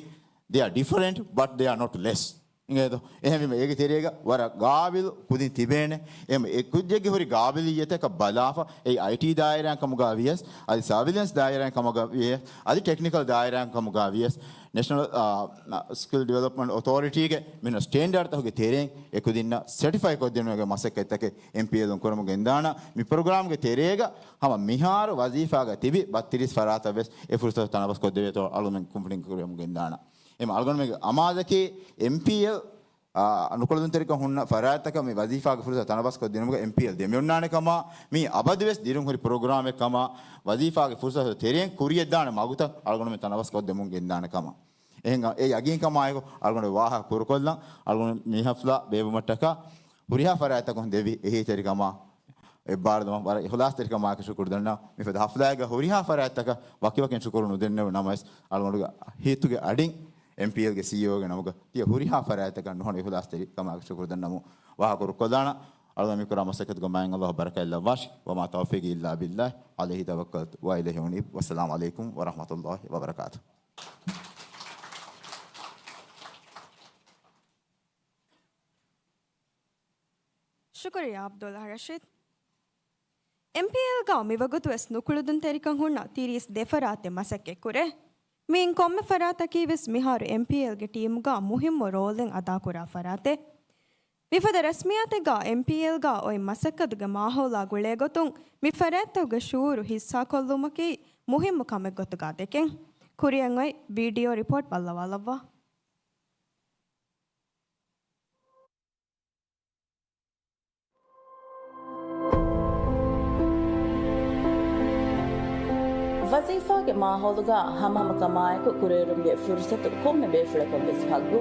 they are different, but they are not less. އިނގޭތޯ؟ އެހެންވީމަ އޭގެ ތެރޭގަ ވަރަށް ގާބިލު ކުދިން ތިބޭނެ. އެހެން އެ ކުއްޖެއްގެ ހުރި ގާބިލިއްޔަތަކަށް ބަލާފަ، އެއީ އައިޓީ ދާއިރާއިން ކަމުގަ ވިޔަސް، އަދި ސަރވިލެންސް ދާއިރާއިން ކަމުގަ ވިޔަސް، އަދި ޓެކްނިކަލް ދާއިރާއިން ކަމުގަ ވިޔަސް، ނޭޝަނަލް، އާ، ސްކިލް ޑިވެލޮޕްމަންޓް އޮތޯރިޓީގެ މިން ސްޓޭންޑަރޑްތަކުގެ ތެރެއިން އެ ކުދިންނަށް ސެޓިފައި ކޮށްދިނުމުގެ މަސައްކަތްތަކެއް އެމްޕީއެލުން ކުރަމުން ގެންދާނަ. މި ޕްރޮގްރާމްގެ ތެރޭގަ ހަމަ މިހާރު ވަޒީފާގަ ތިބި ބައްތިރީސް ފަރާތަށް ވެސް އެ ފުރުސަތު ތަނަވަސް ކޮށްދެވޭތޯ އަޅުގަނޑުމެން ކުންފުނިން ކުރަމުން ގެންދާނަ. އެމަ އަޅުގަނޑުމެންގެ އަމާޒަކީ އެމްޕީއެލް، އާ، ނުކުޅަދުންތެރިކަން ހުންނަ ފަރާތްތަކަށް މި ވަޒީފާގެ ފުރުސަތު ތަނަވަސް ކޮށްދިނުމުގަ އެމްޕީއެލް ދެމިއޮންނާނެ ކަމަށް، މީ އަބަދުވެސް ދިރުން ހުރި ޕްރޮގްރާމެއް ކަމަށް، ވަޒީފާގެ ފުރުސަތު ތެރެއިން ކުރިޔަށްދާނެ މަގުތައް އަޅުގަނޑުމެން ތަނަވަސް ކޮށްދެމުން ގެންދާނެ ކަމަށް. އެހެން އެ ޔަގީންކަމާއެކު އަޅުގަނޑު ވާހަކަ ކުރުކޮށްލަން، އަޅުގަނޑު މި ހަފްލާ ބޭއްވުމަށްޓަކާ ހުރިހާ ފަރާތްތަކުން ދެއްވި އެހީތެރިކަމާ އެއްބާރުލުމަށް ވަރަށް އިޚްލާޞްތެރިކަމާއެކު ޝުކުރު ދަންނަވަން. މިފަދަ ހަފްލާއެއްގަ ހުރިހާ ފަރާތްތަކަށް ވަކިވަކިން ޝުކުރު ނުދެންނެވި ނަމަވެސް، އަޅުގަނޑުގެ ހިތުގެ އަޑިން އެމްޕީއެލްގެ ސީއީއޯގެ ނަމުގަ ތިޔަ ހުރިހާ ފަރާތްތަކަށް ނުހަނު އިޚްލާޞްތެރިކަމާއެކު ޝުކުރު ދަންނަވަމުން ވާހަކަ ކުރުކޮށްލާނަ. އަޅުގަނޑު މި ކުރާ މަސައްކަތުގެ މާތް ﷲ ބަރަކާތް ލައްވާށި. وما توفيقي إلا بالله عليه توكلت وإليه أنيب. والسلام عليكم ورحمة الله وبركاته. ޝުކުރިއްޔާ ޢަބްދުﷲ ރަޝީދު. އެމްޕީއެލްގަ މިވަގުތުވެސް ނުކުޅަދުންތެރިކަން ހުންނަ ތިރީސް ދެ ފަރާތެއް މަސައްކަތްކުރޭ. މިއިން ކޮންމެ ފަރާތަކީވެސް މިހާރު އެމްޕީއެލްގެ ޓީމުގަ މުހިއްމު ރޯލެއް އަދާކުރާ ފަރާތެއް. މިފަދަ ރަސްމިއްޔާތެއްގަ އެމްޕީއެލްގަ އޮތް މަސައްކަތުގެ މާހައުލާ ގުޅޭގޮތުން މި ފަރާތްތަކުގެ ޝުޢޫރު ހިއްސާކޮށްލުމަކީ މުހިއްމު ކަމެއް ގޮތުގަ ދެކެން. ކުރިއަށް އޮތް ވީޑިއޯ ރިޕޯޓް ބައްލަވާލައްވާ. ވަޒީފާގެ މާހައުލުގަ ހަމަހަމަކަމާއެކު ކުރިއެރުމުގެ ފުރުސަތު ކޮންމެ ބޭފުޅަކަށްވެސް ހައްގު.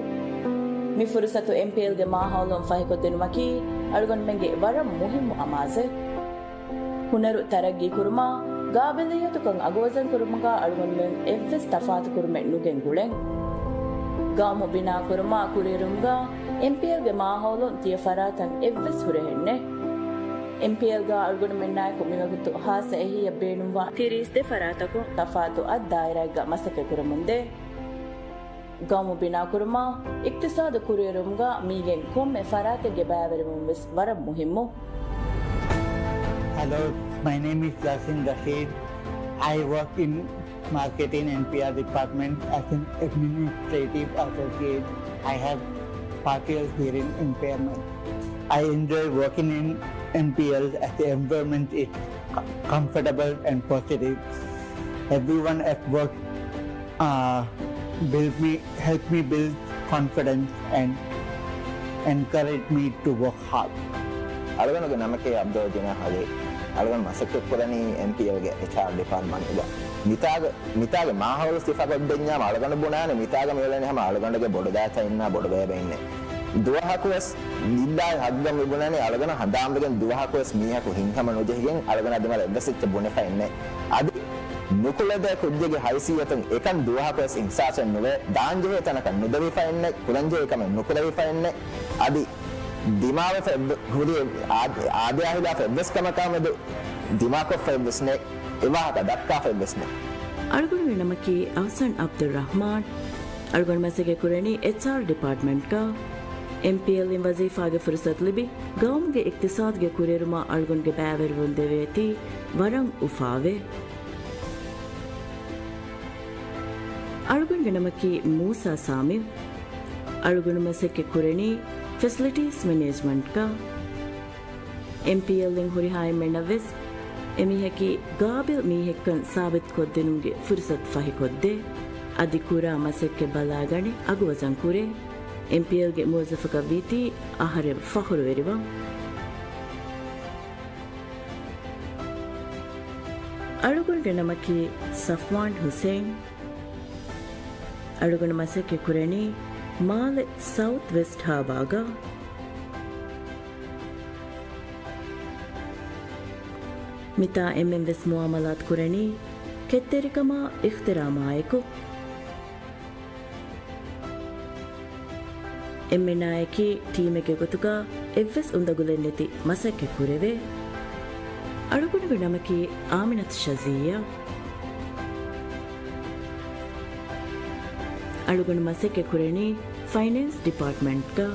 މި ފުރުސަތު އެމްޕީއެލްގެ މާހައުލުން ފަހިކޮށްދިނުމަކީ އަޅުގަނޑުމެންގެ ވަރަށް މުހިއްމު އަމާޒެއް. ހުނަރު ތަރައްގީކުރުމާ، ގާބިލިއްޔަތުކަން އަގުވަޒަންކުރުމުގަ އަޅުގަނޑުމެން އެއްވެސް ތަފާތުކުރުމެއް ނުގެން ގުޅެން. ގައުމު ބިނާކުރުމާ، ކުރިއެރުމުގަ އެމްޕީއެލްގެ މާހައުލުން ތިޔަ ފަރާތަށް އެއްވެސް ހުރަހެއް ނެތް. އެމްޕީއެލްގަ އަޅުގަނޑުމެންނާއެކު މިވަގުތު ހާއްސަ އެހީއަށް ބޭނުންވާ ތިރީސް ދެ ފަރާތަކުން ތަފާތު އަށް ދާއިރާއެއްގަ މަސައްކަތް ކުރަމުންދޭ. ގައުމު ބިނާކުރުމާ، އިޤްތިޞާދު ކުރިއެރުމުގަ މީގެން ކޮންމެ ފަރާތެއްގެ ބައިވެރިވުން ވެސް ވަރަށް މުހިއްމު. Hello, my name is Yasin Rashid. I work in marketing and P R department as an administrative associate. I have partial hearing impairment. I enjoy working in M P L as the environment is co- comfortable and positive. Everyone at work uh, build me, help me build confidence and encourage me to work hard. އަޅުގަނޑުގެ ނަމަކީ ޢަބްދުﷲ ޖިނާޙް ޢަލީ. އަޅުގަނޑު މަސައްކަތްކުރަނީ އެމްޕީއެލްގެ އެޗްއާރް ޑިޕާޓްމަންޓްގަ. މިތާގަ، މިތާގެ މާހައުލު ސިފަކޮށްދެންޏާމަ އަޅުގަނޑު ބުނާނެ މިތާގަ މިއުޅެނީ ހަމަ އަޅުގަނޑުގެ ބޮޑުދައިތައް އިންނާ ބޮޑުބައިބައި އިންނޭ. ދުވަހަކުވެސް ލިއްލާހި ޙައްޤަށް މިބުނަނީ އަޅުގަނޑަށް ހަނދާންވެގެން ދުވަހަކުވެސް މީހަކު ހިތްހަމަ ނުޖެހިގެން އަޅުގަނޑާ ދިމާލަށް އެއްވެސް އެއްޗެއް ބުނެފައެއްނެތް. އަދި ނުކުޅެދޭ ކުއްޖެއްގެ ހައިސިއްޔަތުން އެކަން ދުވަހަކުވެސް އިޙްސާސެއް ނުވޭ، ދާންޖެހޭ ތަނަކަށް ނުދެވިފައެއްނެތް، ކުރަންޖެހޭ ކަމެއް ނުކުރެވިފައެއްނެތް. އަދި ދިމާވެފަ އެއްވެ-، ހުރި އާދަޔާ ހިލާފަށް އެއްވެސް ކަމަކާމެދު ދިމާކޮށްފައެއްވެސް ނެތް، އެވާހަކަ ދައްކާފައެއްވެސް ނެތް. އަޅުގަނޑުގެ ނަމަކީ އަޙްސަން ޢަބްދުއްރަޙްމާން. އަޅުގަނޑު މަސައްކަތް ކުރަނީ އެޗްއާރް ޑިޕާޓްމަންޓްގަ. އެމްޕީއެލްއިން ވަޒީފާގެ ފުރުސަތު ލިބި، ގައުމުގެ އިޤްތިޞާދުގެ ކުރިއެރުމަށް އަޅުގަނޑުގެ ބައިވެރިވުން ދެވޭތީ ވަރަށް އުފާވޭ. އަޅުގަނޑުގެ ނަމަކީ މޫސާ ސާމި. އަޅުގަނޑު މަސައްކަތް ކުރަނީ ފެސިލިޓީސް މެނޭޖްމަންޓްގަ. އެމްޕީއެލްއިން ހުރިހާ އެންމެންނަށްވެސް އެމީހަކީ ގާބިލް މީހެއްކަން ސާބިތުކޮށްދިނުމުގެ ފުރުސަތު ފަހިކޮށްދޭ. އަދި ކުރާ މަސައްކަތް ބަލާގަނެ އަގުވަޒަންކުރޭ. އެމްޕީއެލްގެ މުވައްޒަފަކަށްވީތީ އަހަރެން ފަޚުރުވެރިވަން. އަޅުގަނޑުގެ ނަމަކީ ޞަފްވާން ޙުސައިން. އަޅުގަނޑު މަސައްކަތް ކުރަނީ މާލެ ސައުތް ވެސްޓް ހާބާގަ. މިތާ އެންމެން ވެސް މުއާމަލާތު ކުރަނީ ކެތްތެރިކަމާ އިޙްތިރާމާއެކު. އެންމެނާއެކީ ޓީމެއްގެ ގޮތުގަ އެއްވެސް އުނދަގުލެއްނެތި މަސައްކަތް ކުރެވޭ. އަޅުގަނޑުގެ ނަމަކީ އާމިނަތު ޝަޒިއްޔާ. އަޅުގަނޑު މަސައްކަތް ކުރަނީ ފައިނޭންސް ޑިޕާޓްމަންޓްގަ.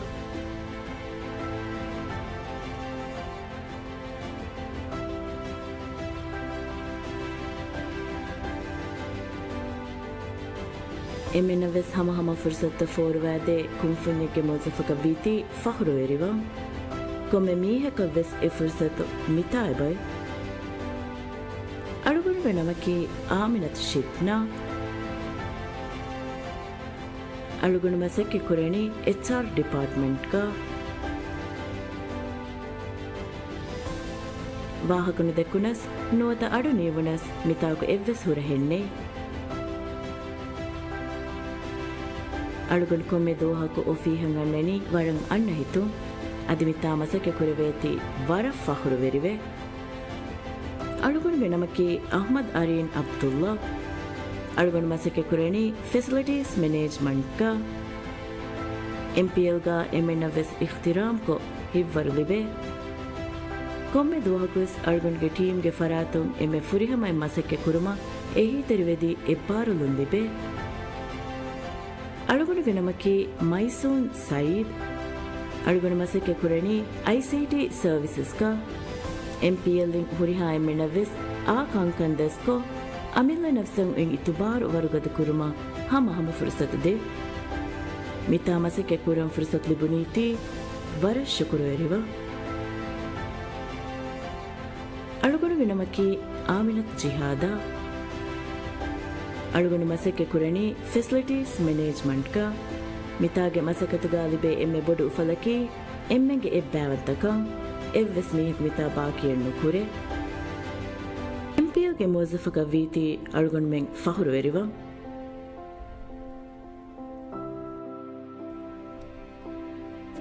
އެންމެންނަށް ވެސް ހަމަހަމަ ފުރުސަތުތައް ފޯރުވާދޭ ކުންފުންޏެއްގެ މުވައްޒަފަކަށް ވީތީ ފަޚުރުވެރިވަން. ކޮންމެ މީހަކަށް ވެސް އެ ފުރުސަތު މިތާ އެބައޮތް. އަޅުގަނޑުގެ ނަމަކީ އާމިނަތު ޝިދްނާ. އަޅުގަނޑު މަސައްކަތް ކުރަނީ އެޗްއާރް ޑިޕާޓްމަންޓްގަ. ވާހަކަ ނުދެއްކުނަސް، ނުވަތަ އަޑު ނީވުނަސް، މިތާކު އެއްވެސް ހުރަހެއް ނެތް. އަޅުގަނޑު ކޮންމެ ދުވަހަކު އޮފީހަށް އަންނަނީ ވަރަށް އަންނަ ހިތުން. އަދި މިތާ މަސައްކަތް ކުރެވޭތީ ވަރަށް ފަޚުރުވެރިވެ. އަޅުގަނޑުގެ ނަމަކީ އަޙްމަދު އަރީން ޢަބްދުﷲ. އަޅުގަނޑު މަސައްކަތް ކުރަނީ ފެސިލިޓީސް މެނޭޖްމަންޓްގަ. އެމްޕީއެލްގަ އެންމެންނަށް ވެސް އިޙްތިރާމްކޮށް ހިތްވަރު ލިބޭ. ކޮންމެ ދުވަހަކުވެސް އަޅުގަނޑުގެ ޓީމްގެ ފަރާތުން އެންމެ ފުރިހަމައިން މަސައްކަތް ކުރުމަށް އެހީތެރިވެދީ އެއްބާރުލުން ލިބޭ. އަޅުގަނޑުގެ ނަމަކީ މައިސޫން ސައީދު. އަޅުގަނޑު މަސައްކަތް ކުރަނީ އައިސީޓީ ސަރވިސަސްގަ. އެމްޕީއެލްއިން ހުރިހާ އެންމެންނަށް ވެސް އާ ކަންކަން ދަސްކޮށް، އަމިއްލަ ނަފްސަށް އޮތް އިތުބާރު ވަރުގަދަ ކުރުމަށް ހަމަހަމަ ފުރުސަތު ދޭ. މިތާ މަސައްކަތް ކުރަން ފުރުސަތު ލިބުނީތީ ވަރަށް ޝުކުރުވެރިވަން. އަޅުގަނޑުގެ ނަމަކީ އާމިނަތު ޖިހާދާ. އަޅުގަނޑު މަސައްކަތް ކުރަނީ ފެސިލިޓީސް މެނޭޖްމަންޓްގަ. މިތާގެ މަސައްކަތުގަ ލިބޭ އެންމެ ބޮޑު އުފަލަކީ އެންމެންގެ އެއްބައިވަންތަކަން. އެއްވެސް މީހަކު މިތާ ބާކީއެއް ނުކުރޭ. އެމްޕީއެލްގެ މުވައްޒަފަކަށް ވީތީ އަޅުގަނޑުމެން ފަޚުރުވެރިވަން.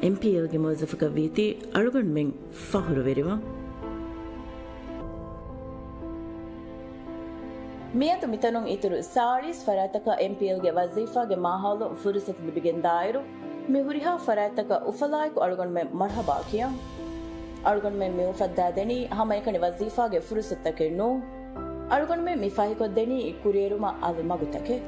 އެމްޕީއެލްގެ މުވައްޒަފަކަށް ވީތީ އަޅުގަނޑުމެން ފަޚުރުވެރިވަން. މިއަދު މިތަނުން އިތުރު ސާޅީސް ފަރާތްތަކަށް އެމްޕީއެލްގެ ވަޒީފާގެ މާހައުލުން ފުރުސަތު ލިބިގެންދާއިރު، މި ހުރިހާ ފަރާތްތަކަށް އުފަލާއެކު އަޅުގަނޑުމެން މަރުޙަބާ ކިޔަން. އަޅުގަނޑުމެން މި އުފައްދާދެނީ ހަމައެކަނި ވަޒީފާގެ ފުރުސަތުތަކެއް ނޫން. އަޅުގަނޑުމެން މި ފަހިކޮށްދެނީ ކުރިއެރުމަށް އަލި މަގުތަކެއް.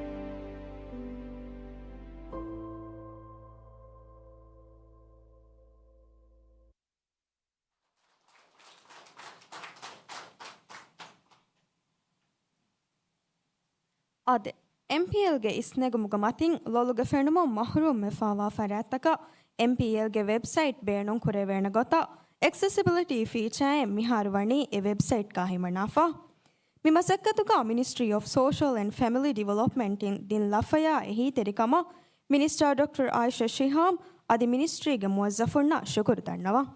އާދެ، އެމްޕީއެލްގެ އިސްނެގުމުގެ މަތިން ލޮލުގެ ފެނުމުން މަޙްރޫމްވެފާވާ ފަރާތްތަކަށް އެމްޕީއެލްގެ ވެބްސައިޓް ބޭނުންކުރެވޭނެ ގޮތަށް އެކްސެސިބިލިޓީ ފީޗާއެއް މިހާރު ވަނީ އެ ވެބްސައިޓްގަ ހިމަނާފަ. މި މަސައްކަތުގަ މިނިސްޓްރީ އޮފް ސޯޝަލް އެންޑް ފެމިލީ ޑިވެލޮޕްމަންޓްއިން ދިން ލަފަޔާ އެހީތެރިކަމަށް މިނިސްޓާ ޑޮކްޓަރ އާއިޝާ ޝިހާމް އަދި މިނިސްޓްރީގެ މުވައްޒަފުންނަށް ޝުކުރު ދަންނަވަން.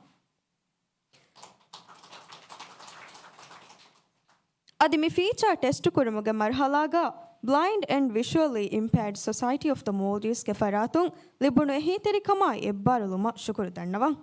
އަދި މި ފީޗާ ޓެސްޓު ކުރުމުގެ މަރުހަލާގަ ބްލައިންޑް އެންޑް ވިޝުއަލީ އިމްޕެއަރޑް ސޮސައިޓީ އޮފް ދަ މޯލްޑިވްސްގެ ފަރާތުން ލިބުނު އެހީތެރިކަމާއި އެއްބާރުލުމަށް ޝުކުރު ދަންނަވަން.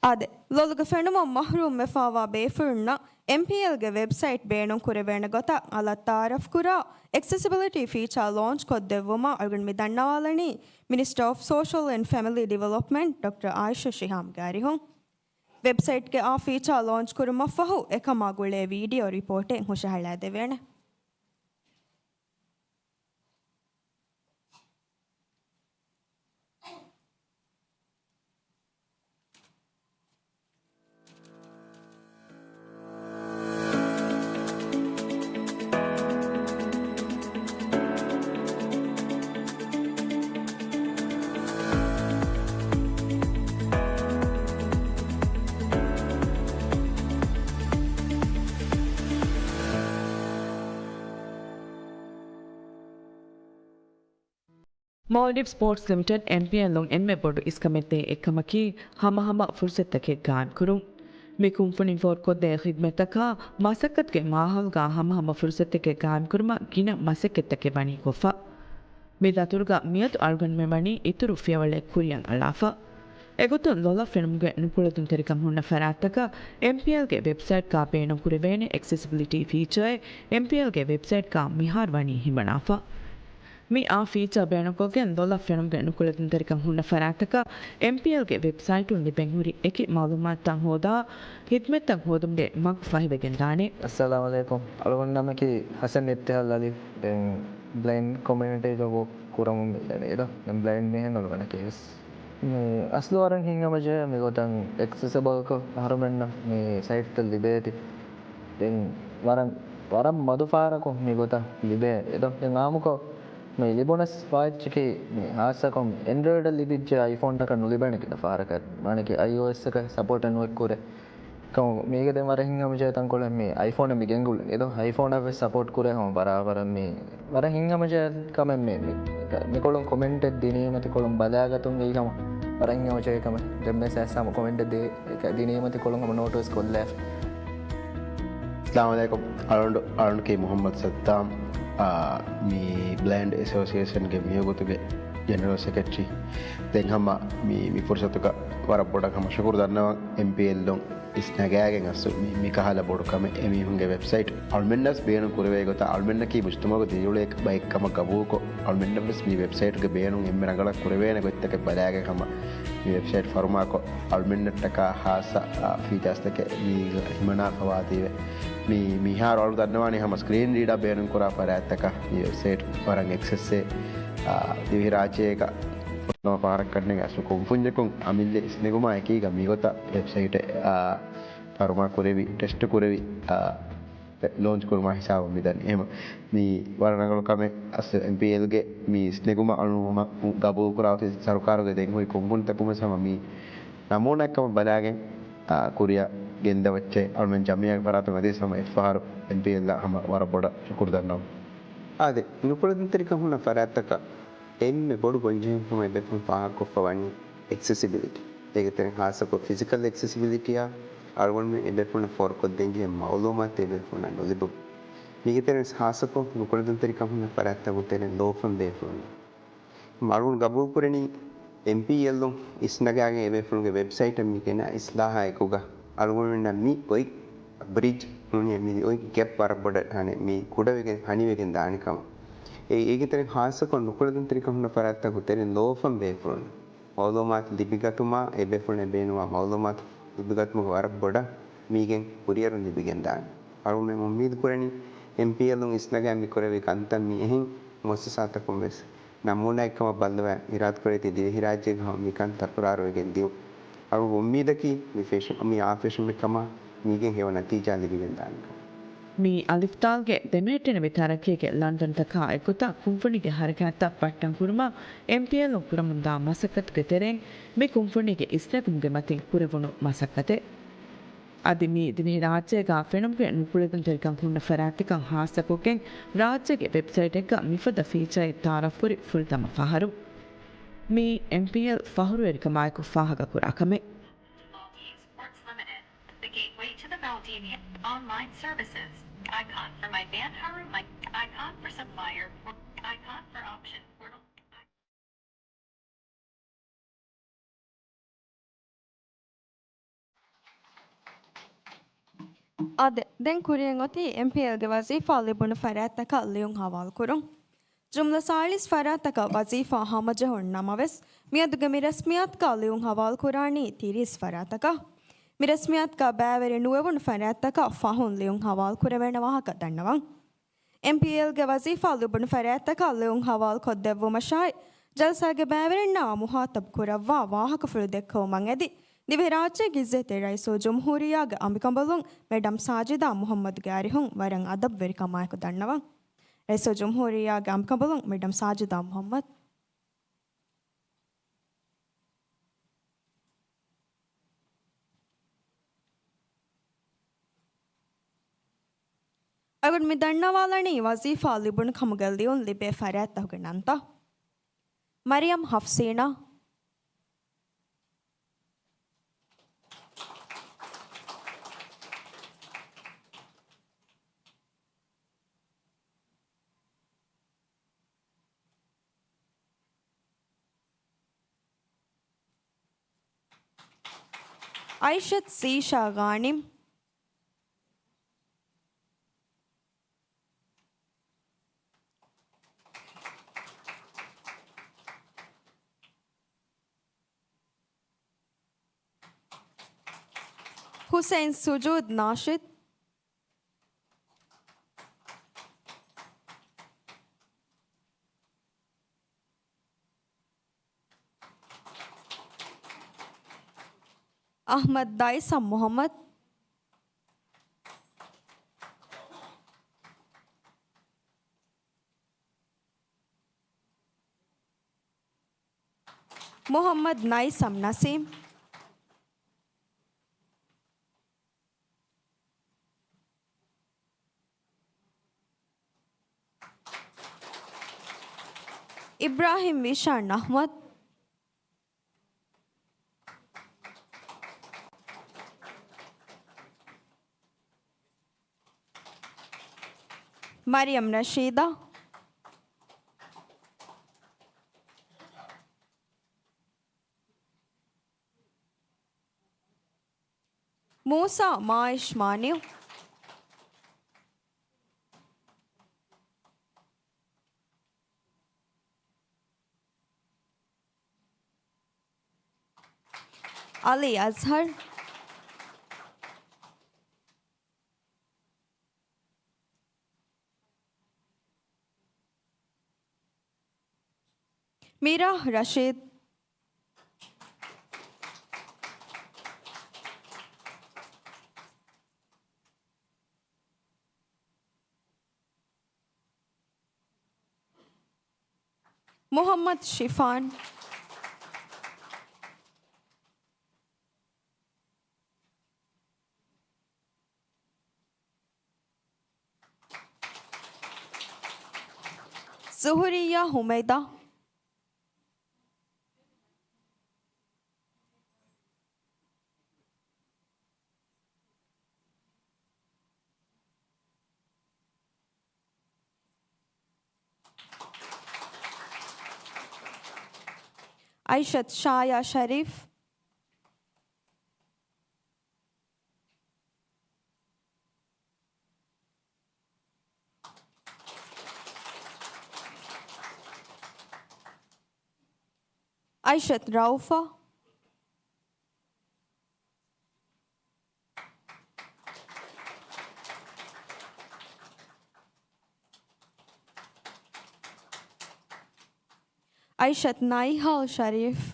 އާދެ، ލޮލުގެ ފެނުމުން މަޙްރޫމްވެފާވާ ބޭފުޅުންނަށް އެމްޕީއެލްގެ ވެބްސައިޓް ބޭނުންކުރެވޭނެ ގޮތަށް އަލަށް ތަޢާރަފްކުރާ އެކްސެސިބިލިޓީ ފީޗާ ލޯންޗް ކޮށްދެއްވުމަށް އަޅުގަނޑު މި ދަންނަވާލަނީ މިނިސްޓަރ އޮފް ސޯޝަލް އެންޑް ފެމިލީ ޑިވެލޮޕްމަންޓް ޑޮކްޓަރ އާއިޝާ ޝިހާމްގެ އަރިހުން. ވެބްސައިޓްގެ އާ ފީޗާ ލޯންޗް ކުރުމަށްފަހު އެކަމާ ގުޅޭ ވީޑިއޯ ރިޕޯޓެއް ހުށަހަޅާދެވޭނެ. މޯލްޑިވް ސްޕޯޓްސް ލިމިޓެޑް، އެމްޕީއެލްއުން އެންމެ ބޮޑު އިސްކަމެއްދޭ އެއްކަމަކީ، ހަމަހަމަ ފުރުސަތުތަކެއް ގާއިމްކުރުން. މި ކުންފުނިން ފޯރުކޮށްދޭ ޚިދްމަތްތަކާ މަސައްކަތުގެ މާހައުލުގަ ހަމަހަމަ ފުރުސަތުތަކެއް ގާއިމްކުރުމަށް ގިނަ މަސައްކަތްތަކެއް ވަނީ ކޮށްފަ. މި ދަތުރުގަ މިއަދު އަޅުގަނޑުމެން ވަނީ އިތުރު ފިޔަވަޅެއް ކުރިއަށް އަޅާފަ. އެގޮތުން ލޮލަށް ފެނުމުގެ ނުކުޅެދުންތެރިކަން ހުންނަ ފަރާތްތަކަށް އެމްޕީއެލްގެ ވެބްސައިޓްގަ ބޭނުންކުރެވޭނެ އެކްސެސިބިލިޓީ ފީޗާއެއް އެމްޕީއެލްގެ ވެބްސައިޓްގަ މިހާރު ވަނީ ހިމަނާފަ. މި އާ ފީޗާ ބޭނުންކޮށްގެން ލޮލަށް ފެނުމުގެ ނުކުޅެދުންތެރިކަން ހުންނަ ފަރާތްތަކަށް އެމްޕީއެލްގެ ވެބްސައިޓުން ލިބެންހުރި އެކި މައުލޫމާތުތައް ހޯދާ، ޚިދްމަތްތައް ހޯދުމުގެ މަގު ފަހިވެގެންދާނެ. އައްސަލާމު ޢަލައިކުމް. އަޅުގަނޑު ނަމަކީ ޙަސަން އިބްތިހާލް އަލީ. ދެން ބްލައިންޑް ކޮމިއުނިޓީގަ ވޯކް ކުރަމުން މިދަނީ އިރު، ބްލައިންޑް މީހެއް ނުލިބުނެކޭވެސް. މި އަސްލު ވަރަށް ހިތްހަމަޖެހޭ މިގޮތަށް އެކްސެސިބަލްކޮށް އަހަރުމެންނަށް މި ސައިޓްތައް ލިބޭތީ. ދެން ވަރަށް، ވަރަށް މަދު ފަހަރަކުން މިގޮތަށް ލިބޭ އިރު. ދެން އާއްމުކޮށް މި ލިބުނަސް ފާއިތުވެއްޖެކީ، މި ހާއްސަކޮށް އެންޑްރޮއިޑަށް ލިބިއްޖެ އައިފޯންއަކަށް ނުލިބޭނެ ކިތަ ފަހަރަކަށް. މާނައަކީ އައިއޯއެސްއަކަށް ސަޕޯޓެއް ނުއެއް ކުރޭ. ކަމު މީގެ ދެން ވަރަށް ހިތްހަމަޖެހޭ ތަންކޮޅެއް މި އައިފޯނަށް މި ގެންގުޅެނީ ދޯ. އައިފޯނަށް ވެސް ސަޕޯޓް ކުރޭ ހަމަ ބަރާބަރަށް މި ވަރަށް ހިތްހަމަޖެހޭ ކަމެއް މި، މި، މިކޮޅުން ކޮމެންޓެއް ދިނީމަތި ކޮޅުން ބަލާގަތުން ވީ ހަމަ ވަރަށް ހިތްހަމަޖެހޭ ކަމެއް. ދެން މި ސައިސް ހަމަ ކޮމެންޓެއް ދި، ދިނީމަތި ކޮޅުން ހަމަ ނޯޓް ވެސް ކޮށްލާފި. އައްސަލާމު ޢަލައިކުމް. އަޅުގަނޑު، އަޅުގަނޑު ކީ މުޙައްމަދު ސައްދާމް، އާ، މި ބްލައިންޑް އެސޯސިއޭޝަންގެ މިވަގުތުގެ ޖެނެރަލް ސެކްރެޓަރީ. ދެން ހަމަ މި، މި ފުރުސަތުގަ ވަރަށް ބޮޑަށް ހަމަ ޝުކުރު ދަންނަވަން އެމްޕީއެލް އިސްނަގާގެން އަސްލު މި، މި ކަހަލަ ބޮޑު ކަމެއް އެމީހުންގެ ވެބްސައިޓް އަޅުމެންނަސް ބޭނުން ކުރެވޭ ގޮތަށް އަޅުމެންނަކީ މުޖުތަމަޢުގަ ދިރިއުޅޭ ބައެއް ކަމަށް ގަބޫލުކޮށް، އަޅުމެންނަށް ވެސް މި ވެބްސައިޓްގެ ބޭނުން އެންމެ ރަނގަޅަށް ކުރެވޭނެ ގޮތްތަކެއް ބަލާގެން ހަމަ މި ވެބްސައިޓް ފަރުމާކޮށް، އަޅުމެންނަށްޓަކާ ހާއްސަ، އާ، ފީޗާސްތަކެއް މީގަ ހިމަނާފަވާތީވެ. މި، މިހާރު އަޅު ދަންނަވާނީ ހަމަ ސްކްރީން ރީޑާ ބޭނުންކުރާ ފަރާތްތަކަށް މި ވެބްސައިޓް ވަރަށް އެކްސެސްއޭ، އާ، ދިވެހިރާއްޖޭގަ ފުރަތަމަ ފަހަރަށް ކަންނޭނގެ އަސްލު ކުންފުންޏަކުން އަމިއްލަ އިސްނެގުމާ އެކީގަ މިގޮތަށް ވެބްސައިޓެއް، އާ، ފަރުމާ ކުރެވި، ޓެސްޓް ކުރެވި، އާ، ލޯންޗް ކުރުމާ ހިސާބަށް މިދަނީ. އެހެން މި ވަރަށް ރަނގަޅު ކަމެއް. އަސްލު އެމްޕީއެލްގެ މި އިސްނެގުމަށް އަޅުގަނޑު ގަބޫލުކުރާ އޮތީ ސަރުކާރުގެ ދެން ހުރި ކުންފުނިތަކުން ވެސް ހަމަ މި ނަމޫނާއެއްކަމަށް ބަލާގެން، އާ، ކުރިއަށް ގެންދަވައްޗޭ އަޅުމެން ޖަމިއްޔާގެ ފަރާތުން އަދިވެސް ހަމަ އެއްފަހަރު އެމްޕީއެލްއަށް ހަމަ ވަރަށް ބޮޑަށް ޝުކުރު ދަންނަވަން. އާދެ، ނުކުޅެދުންތެރިކަން ހުންނަ ފަރާތްތަކަށް އެންމެ ބޮޑު ގޮންޖެހުން ކަމަށް އެބޭފުޅުން ފާހަގަކޮށްފަ ވަނީ އެކްސެސިބިލިޓީ. އޭގެ ތެރެއިން ހާއްސަކޮށް ފިޒިކަލް އެކްސެސިބިލިޓީއާ އަޅުގަނޑުމެން އެބޭފުޅުންނަށް ފޯރުކޮށްދޭންޖެހޭ މައުލޫމާތު އެބޭފުޅުންނަށް ނުލިބުން. މީގެ ތެރެއިން ހާއްސަކޮށް ނުކުޅެދުންތެރިކަން ހުންނަ ފަރާތްތަކުގެ ތެރެއިން ލޯފަން ބޭފުޅުން. އަޅުގަނޑު ގަބޫލުކުރަނީ އެމްޕީއެލުން އިސްނަގާގެން އެބޭފުޅުންގެ ވެބްސައިޓަށް މި ގެނަ އިސްލާހާ އެކުގަ އަޅުގަނޑުމެންނަށް މި އޮތް ބްރިޖް ނޫނީ މި އޮތް ގެޕް ވަރަށް ބޮޑަށް ހަނެ މި ކުޑަވެގެން ހަނިވެގެން ދާނެ ކަމަށް. އެ، އޭގެ ތެރެއިން ހާއްސަކޮށް ނުކުޅެދުންތެރިކަން ހުންނަ ފަރާތްތަކުގެ ތެރެއިން ލޯފަން ބޭފުޅުން މައުލޫމާތު ލިބިގަތުމާ، އެބޭފުޅުންނަށް ބޭނުންވާ މައުލޫމާތު ލިބިގަތުމުގެ ވަރަށް ބޮޑަށް މީގެން ކުރިއެރުން ލިބިގެންދާނެ. އަޅުގަނޑުމެން އުއްމީދު ކުރަނީ، އެމްޕީއެލުން އިސްނަގާ މި ކުރެވި ކަންތައް މި އެހެން މުއައްސަސާތަކުން ވެސް ނަމޫނާއެއްކަމަށް ބައްލަވާ އިރާދަކުރެއްވި ދިވެހިރާއްޖޭގަ ހަމަ މިކަން ތަކުރާރުވެގެން ދިޔުން. އަޅުގަނޑު އުއްމީދަކީ މި ފެށު، މި އާ ފެށުމެއްކަމަށް މީގެން ހެޔޮ ނަތީޖާ ލިބިގެންދާނެ ކަމަށް. މި އަލިފްތާލްގެ ދެމެހެއްޓެނިވި ތަރައްޤީގެ ލަނޑުންތަކާ އެކުތައް ކުންފުނީގެ ހަރަކާތްތައް ބައްޓަން ކުރުމަށް އެމްޕީއެލުން ކުރަމުންދާ މަސައްކަތުގެ ތެރެއިން މި ކުންފުނީގެ އިސްނެގުމުގެ މަތިން ކުރެވުނު މަސައްކަތެއް. އަދި މި ދިވެހިރާއްޖޭގަ ފެނުމުގެ ނުކުޅެދުންތެރިކަން ހުންނަ ފަރާތްތަކަށް ހާއްސަކޮށްގެން ރާއްޖޭގެ ވެބްސައިޓެއްގަ މިފަދަ ފީޗާއެއް ތައާރަފްކުރި ފުރަތަމަ ފަހަރު. މީ އެމްޕީއެލް ފަހުރުވެރިކަމާއެކު ފާހަގަކުރާ ކަމެއް. Maldives Ports Limited, the gateway to the Maldives. Online services. Icon for my van Haruma. Icon for supplier. Icon for auction portal. އާދެ، ދެން ކުރިއަށް އޮތީ އެމްޕީއެލްގެ ވަޒީފާ ލިބުނު ފަރާތްތަކަށް ލިޔުން ހަވާލުކުރުން. ޖުމްލަ ސާޅީސް ފަރާތްތަކަށް ވަޒީފާ ހަމަޖެހުނު ނަމަވެސް، މިއަދުގެ މި ރަސްމިއްޔާތުގަ ލިޔުން ހަވާލުކުރާނީ ތިރީސް ފަރާތަކަށް. މި ރަސްމިއްޔާތުގަ ބައިވެރި ނުވެވުނު ފަރާތްތަކަށް ފަހުން ލިޔުން ހަވާލުކުރެވޭނެ ވާހަކަ ދަންނަވަން. އެމްޕީއެލްގެ ވަޒީފާ ލިބުނު ފަރާތްތަކަށް ލިޔުން ހަވާލުކޮށްދެއްވުމަށާއި، ޖަލްސާގެ ބައިވެރިންނާ މުހާތަބް ކުރައްވާ ވާހަކަފުޅު ދެއްކެވުމަށް އެދި، ދިވެހިރާއްޖޭގެ އިއްޒަތްތެރި ރައީސުލްޖުމްހޫރިއްޔާގެ އަނބިކަނބަލުން މެޑަމް ސާޖިދާ މުހައްމަދުގެ އަރިހުން ވަރަށް އަދަބުވެރިކަމާއެކު ދަންނަވަން. ރައީސުލްޖުމްހޫރިއްޔާގެ އަނބިކަނބަލުން މެޑަމް ސާޖިދާ މުހައްމަދު. އަޅުގަނޑު މި ދަންނަވާލަނީ ވަޒީފާ ލިބުނު ކަމުގެ ލިޔުން ލިބޭ ފަރާތްތަކުގެ ނަންތައް. މަރިޔަމް ހަފްސީނާ، އައިޝަތް ސީޝާ ޣާނިމް، ހުސެން ސުޖޫދް ނާޝިދް، އަޙްމަދު ދައިސަމް މުޙައްމަދު. މުޙައްމަދު ނައިސަމް ނަސީމް. އިބްރާހިމް ވިޝާން އަޙްމަދު. މަރިޔަމް ރަޝީދާ. މޫސާ މާއިޝް މާނިޢު. ޢަލީ އަޒްހަރު. މިރާ ރަޝީދު. މުޙައްމަދު ޝިފާން. ޒުހުރިއްޔާ ހުމައިދާ. އައިޝަތު ޝާޔާ ޝަރީފް. އައިޝަތު ރައުފާ. އައިޝަތު ނައިހާލް ޝަރީފް.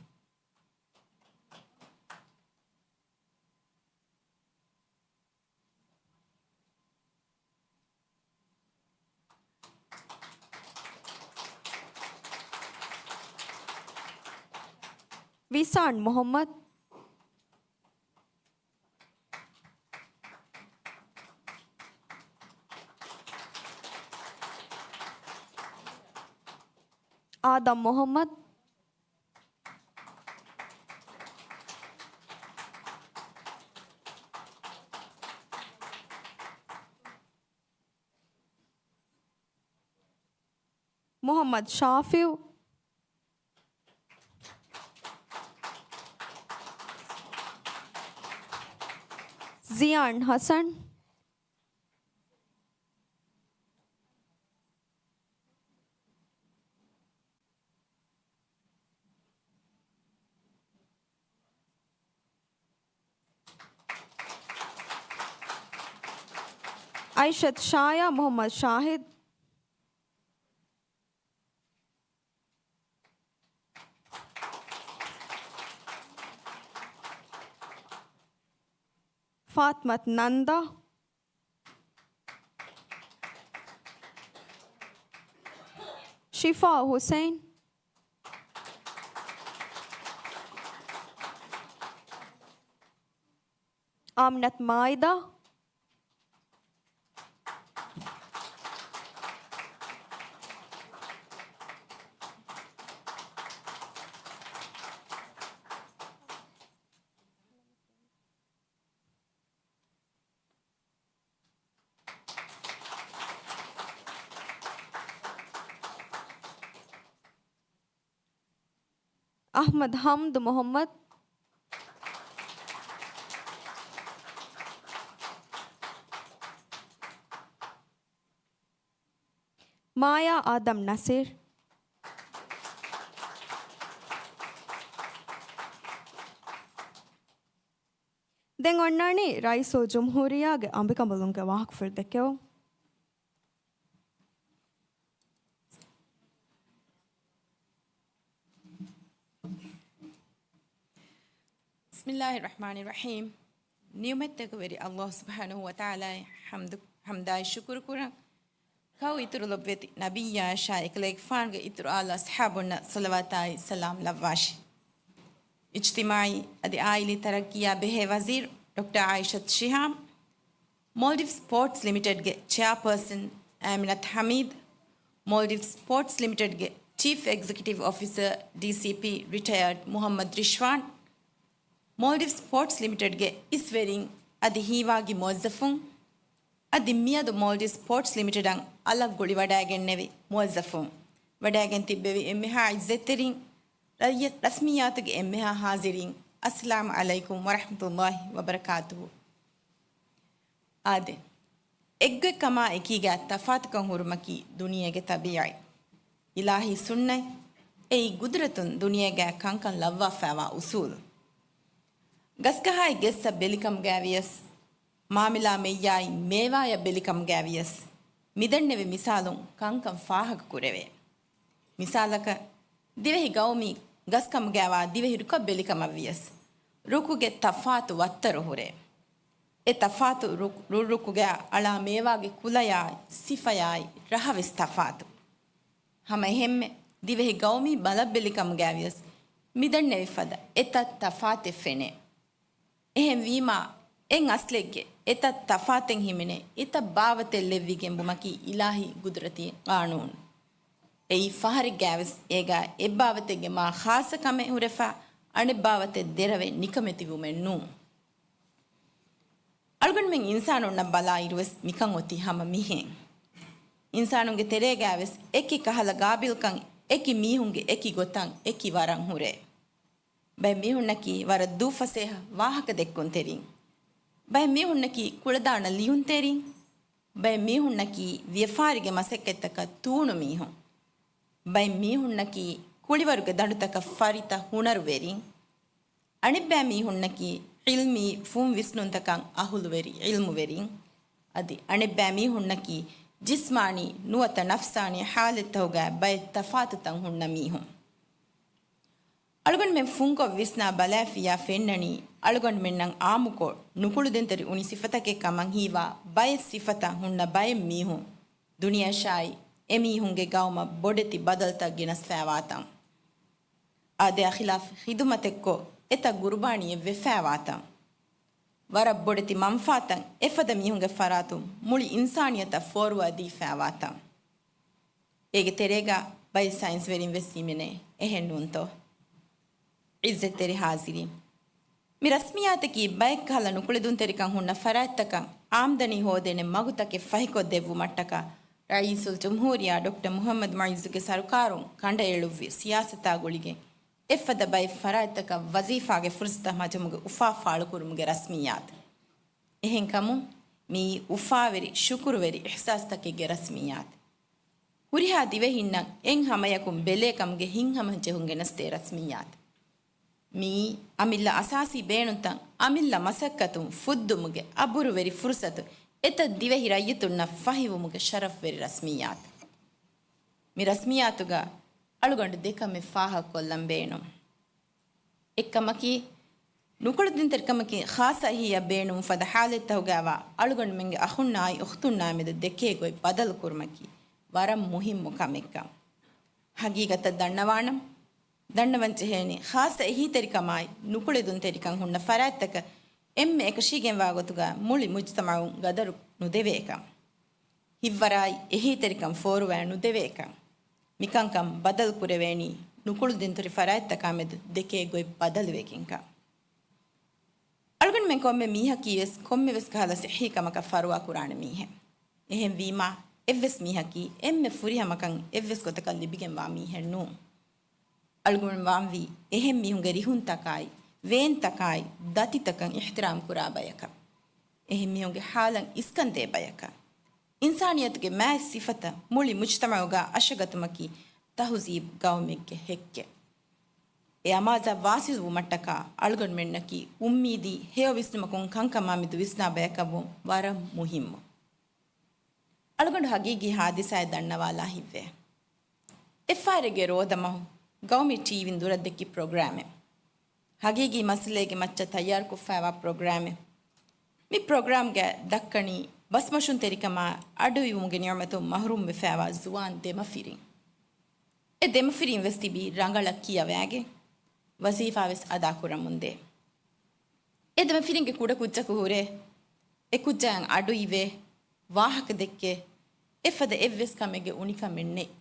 ވިސާން މުޙައްމަދު. އާދަމް މުޙައްމަދު. މުޙައްމަދު ޝާފިޢު. ޒިޔާން ޙަސަން. އައިޝަތު ޝާޔާ މުޙައްމަދު ޝާހިދު. ފާތިމަތު ނަންދާ. ޝިފާ ހުސެން. އާމިނަތު މާއިދާ. އަޙްމަދު ޙަމްދު މުޙައްމަދު. މާޔާ އާދަމް ނަސީރު. ދެން އޮންނާނީ ރައީސުލްޖުމްހޫރިއްޔާގެ އަނބިކަނބަލުންގެ ވާހަކަފުޅު ދެކެވުން. بسم الله الرحمن الرحيم. ނިޢުމަތްތަކަށް ވެރި ﷲ ސުބްޙާނަހޫ ވަތަޢާލާއަށް ޙަމްދު، ޙަމްދާއި ޝުކުރު ކުރަން. ކައު އިތުރު ލޮބުވެތި ނަބިއްޔާއަށާއި އެކަލޭގެފާނުގެ އިތުރު އާލާ އަޞްޙާބުންނަށް ޞަލަވާތާއި ސަލާމް ލައްވާށި. އިޖްތިމާޢީ އަދި އާއިލީ ތަރައްޤީއާ ބެހޭ ވަޒީރު ޑޮކްޓަރ ޢާއިޝަތު ޝިހާމް، މޯލްޑިވްސް ޕޯޓްސް ލިމިޓެޑްގެ ޗެއާޕާސަން އާމިނަތު ޙަމީދު، މޯލްޑިވްސް ޕޯޓްސް ލިމިޓެޑްގެ ޗީފް އެގްޒެކެޓިވް އޮފިސަރ، ޑީސީޕީ، ރިޓަޔާޑް މުޙައްމަދު ރިޝްވާން، މޯލްޑިވްސް ޕޯޓްސް ލިމިޓެޑްގެ އިސްވެރިން އަދި ހީވާގި މުވައްޒަފުން، އަދި މިއަދު މޯލްޑިވްސް ޕޯޓްސް ލިމިޓެޑަށް އަލަށް ގުޅިވަޑައިގެންނެވި މުވައްޒަފުން، ވަޑައިގެން ތިއްބެވި އެންމެހާ އިއްޒަތްތެރިން، ރައްޔި-، ރަސްމިއްޔާތުގެ އެންމެހާ ޙާޟިރީން، އައްސަލާމު ޢަލައިކުމް ވަރަޙްމަތުﷲ ވަބަރަކާތުހު. އާދެ، އެއްގޮތްކަމާ އެކީގައި ތަފާތުކަން ހުރުމަކީ ދުނިޔޭގެ ޠަބީޢަތް. އިލާހީ ސުންނަތް، އެއީ ގުދުރަތުން ދުނިޔޭގައި ކަންކަން ލައްވާފައިވާ އުޞޫލު. ގަސްގަހާއި ގެއްސަށް ބެލިކަމުގައިވިޔަސް، މާމިލާ މެއްޔާއި މޭވާޔަށް ބެލިކަމުގައިވިޔަސް، މިދެންނެވި މިސާލުން ކަންކަން ފާހަގަކުރެވޭ. މިސާލަކަށް، ދިވެހި ގައުމީ ގަސްކަމުގައިވާ ދިވެހި ރުކަށް ބެލިކަމަށްވިޔަސް، ރުކުގެ ތަފާތު ވައްތަރު ހުރޭ. އެ ތަފާތު ރު-، ރުއްރުކުގައި އަޅާ މޭވާގެ ކުލަޔާއި، ސިފަޔާއި، ރަހަވެސް ތަފާތު. ހަމައެހެންމެ، ދިވެހި ގައުމީ ބަލަށް ބެލިކަމުގައިވިޔަސް، މިދެންނެވި ފަދަ އެތައް ތަފާތެއް ފެނޭ. އެހެންވީމާ، އެއް އަސްލެއްގެ އެތައް ތަފާތެއް ހިމެނޭ، އެތައް ބާވަތެއް ލެއްވިގެން ބުމަކީ އިލާހީ ގުދުރަތީ ޤާނޫނު. އެއީ ފަހަރެއްގައިވެސް އޭގަ އެއްބާވަތެއްގެ މާ ޚާއްޞަ ކަމެއް ހުރެފަ، އަނެއްބާވަތެއް ދެރަވެ ނިކަމެތިވުމެއް ނޫން. އަޅުގަނޑުމެން އިންސާނުންނަށް ބަލާއިރުވެސް މިކަން އޮތީ ހަމަ މިހެން. އިންސާނުންގެ ތެރޭގައިވެސް އެކި ކަހަލަ ގާބިލްކަން، އެކި މީހުންގެ އެކި ގޮތަށް، އެކި ވަރަށް ހުރޭ. ބައެއް މީހުންނަކީ ވަރަށް ދޫ ފަސޭހަ ވާހަކަ ދެއްކުންތެރިން. ބައެއް މީހުންނަކީ ކުޅަދާނަ ލިޔުންތެރިން. ބައެއް މީހުންނަކީ ވިޔަފާރިގެ މަސައްކަތްތަކަށް ތޫނު މީހުން. ބައެއް މީހުންނަކީ ކުޅިވަރުގެ ދަނޑުތަކަށް ފަރިތަ ހުނަރުވެރިން. އަނެއްބައި މީހުންނަކީ ޢިލްމީ ފުން ވިސްނުންތަކަށް އަހުލުވެރި ޢިލްމުވެރިން. އަދި އަނެއްބައި މީހުންނަކީ ޖިސްމާނީ ނުވަތަ ނަފްސާނީ ޙާލަތްތަކުގައި ބައެއް ތަފާތުތައް ހުންނަ މީހުން. އަޅުގަނޑުމެން ފުންކޮށް ވިސްނާ ބަލާފިއްޔާ ފެންނަނީ، އަޅުގަނޑުމެންނަށް ޢާއްމުކޮށް، ނުކުޅެދުންތެރި އުނި ސިފަތަކެއް ކަމަށް ހީވާ ބައެއް ސިފަތައް ހުންނަ ބައެއް މީހުން، ދުނިޔެއަށާއި އެމީހުންގެ ގައުމަށް ބޮޑެތި ބަދަލުތައް ގެނަސްފައިވާތަން. އާދަޔާ ޚިލާފް ޚިދުމަތެއްކޮށް، އެތައް ގުރުބާނީއެއް ވެފައިވާތަން. ވަރަށް ބޮޑެތި މަންފާތައް އެފަދަ މީހުންގެ ފަރާތުން މުޅި އިންސާނިއްޔަތަށް ފޯރުވާ ދީފައިވާތަން. އޭގެ ތެރޭގަ ބައެއް ސައިންސްވެރިން ވެސް ހިމެނޭ، އެހެން ނޫންތޯ؟ ޢިއްޒަތްތެރި ޙާޟިރީން، މި ރަސްމިއްޔާތަކީ ބައެއްކަހަލަ ނުކުޅެދުންތެރިކަން ހުންނަ ފަރާތްތަކަށް އާމްދަނީ ހޯދޭނެ މަގުތަކެއް ފަހިކޮށްދެއްވުމަށްޓަކާ، ރައީސުލްޖުމްހޫރިއްޔާ ޑޮކްޓަރ މުޙައްމަދު މުޢިއްޒުގެ ސަރުކާރުން ކަނޑައެޅުއްވި ސިޔާސަތާ ގުޅިގެން، އެފަދަ ބައެއް ފަރާތްތަކަށް ވަޒީފާގެ ފުރުޞަތު ހަޖަމުގެ އުފާ ފާޅުކުރުމުގެ ރަސްމިއްޔާތު. އެހެންކަމުން، މިއީ އުފާވެރި، ޝުކުރުވެރި އިޙްސާސްތަކެއްގެ ރަސްމިއްޔާތު. ހުރިހާ ދިވެހިންނަށް އެއް ހަމަޔަކުން ބެލޭކަމުގެ ހިތްހަމަޖެހުން ގެނެސްދޭ ރަސްމިއްޔާތު. މިއީ އަމިއްލަ އަސާސީ ބޭނުންތައް، އަމިއްލަ މަސައްކަތުން ފުއްދުމުގެ އަބުރުވެރި ފުރުސަތު، އެތައް ދިވެހި ރައްޔިތުންނަށް ފަހިވުމުގެ ޝަރަފްވެރި ރަސްމިއްޔާތު. މި ރަސްމިއްޔާތުގަ އަޅުގަނޑު ދެކަމެއް ފާހަގަކޮށްލަން ބޭނުން. އެއްކަމަކީ، ނުކުޅެދުންތެރިކަމަކީ ޚާއްޞަ އެހީއަށް ބޭނުން ފަދަ ޙާލަތްތަކުގައިވާ އަޅުގަނޑުމެންގެ އަޚުންނާއި އުޚްތުންނާ މެދު ދެކޭ ގޮތް ބަދަލު ކުރުމަކީ ވަރަށް މުހިއްމު ކަމެއްކަން. ހަގީގަތަށް ދަންނަވާނަން، ދަންނަވަން ޖެހޭނީ، ޚާއްޞަ އެހީތެރިކަމާއި ނުކުޅެދުންތެރިކަން ހުންނަ ފަރާތްތަކަށް އެންމެ އެކަށީގެންވާ ގޮތުގަ މުޅި މުޖްތަމަޢުން ގަދަރު ނުދެވޭކަން. ހިތްވަރާއި އެހީތެރިކަން ފޯރުވާ ނުދެވޭކަން. މިކަންކަން ބަދަލު ކުރެވޭނީ ނުކުޅެދުންތެރި ފަރާތްތަކާ މެދު ދެކޭ ގޮތް ބަދަލުވެގެންކަން. އަޅުގަނޑުމެން ކޮންމެ މީހަކީވެސް ކޮންމެވެސް ކަހަލަ ޞިއްޙީ ކަމަކަށް ފަރުވާ ކުރާނެ މީހެއް. އެހެންވީމާ، އެއްވެސް މީހަކީ އެންމެ ފުރިހަމަކަން އެއްވެސް ގޮތަކަށް ލިބިގެންވާ މީހެއް ނޫން. އަޅުގަނޑު ވާންވީ އެހެން މީހުންގެ ރިހުންތަކާއި، ވޭންތަކާއި، ދަތިތަކަށް އިޙްތިރާމް ކުރާ ބަޔަކަށް. އެހެން މީހުންގެ ޙާލަށް އިސްކަންދޭ ބަޔަކަށް. އިންސާނިއްޔަތުގެ މާތް ސިފަތައް މުޅި މުޖްތަމަޢުގަ އަށަގަތުމަކީ ތަހުޒީބު ގައުމެއްގެ ހެއްކެއް. އެ އަމާޒަށް ވާޞިލްވުމަށްޓަކާ އަޅުގަނޑުމެންނަކީ އުއްމީދީ ހެޔޮ ވިސްނުމަކުން ކަންކަމާ މެދު ވިސްނާ ބަޔަކަށްވުން ވަރަށް މުހިއްމު. އަޅުގަނޑު ހަގީގީ ހާދިސާއެއް ދަންނަވާލާ ހިތްވޭ. އެއްފަހަރެއްގެ ރޯދަމަހު ގައުމީ ޓީވީން ދުރަށްދެއްކި ޕްރޮގްރާމެއް. ހަގީގީ މައްސަލައިގެ މައްޗަށް ތައްޔާރުކޮށްފައިވާ ޕްރޮގްރާމެއް. މި ޕްރޮގްރާމްގައި ދައްކަނީ ބަސްމޮށުންތެރިކަމާ އަޑުއިވުމުގެ ނިޢުމަތުން މަޙްރޫމްވެފައިވާ ޒުވާން ދެމަފިރިން. އެ ދެމަފިރިން ވެސް ތިބީ ރަނގަޅަށް ކިޔަވައިގެން، ވަޒީފާ ވެސް އަދާކުރަމުންދޭ. އެ ދެމަފިރިންގެ ކުޑަކުއްޖަކު ހުރޭ، އެ ކުއްޖާއަށް އަޑުއިވޭ، ވާހަކަ ދެއްކޭ، އެފަދަ އެއްވެސް ކަމެއްގެ އުނިކަމެއް ނެތް.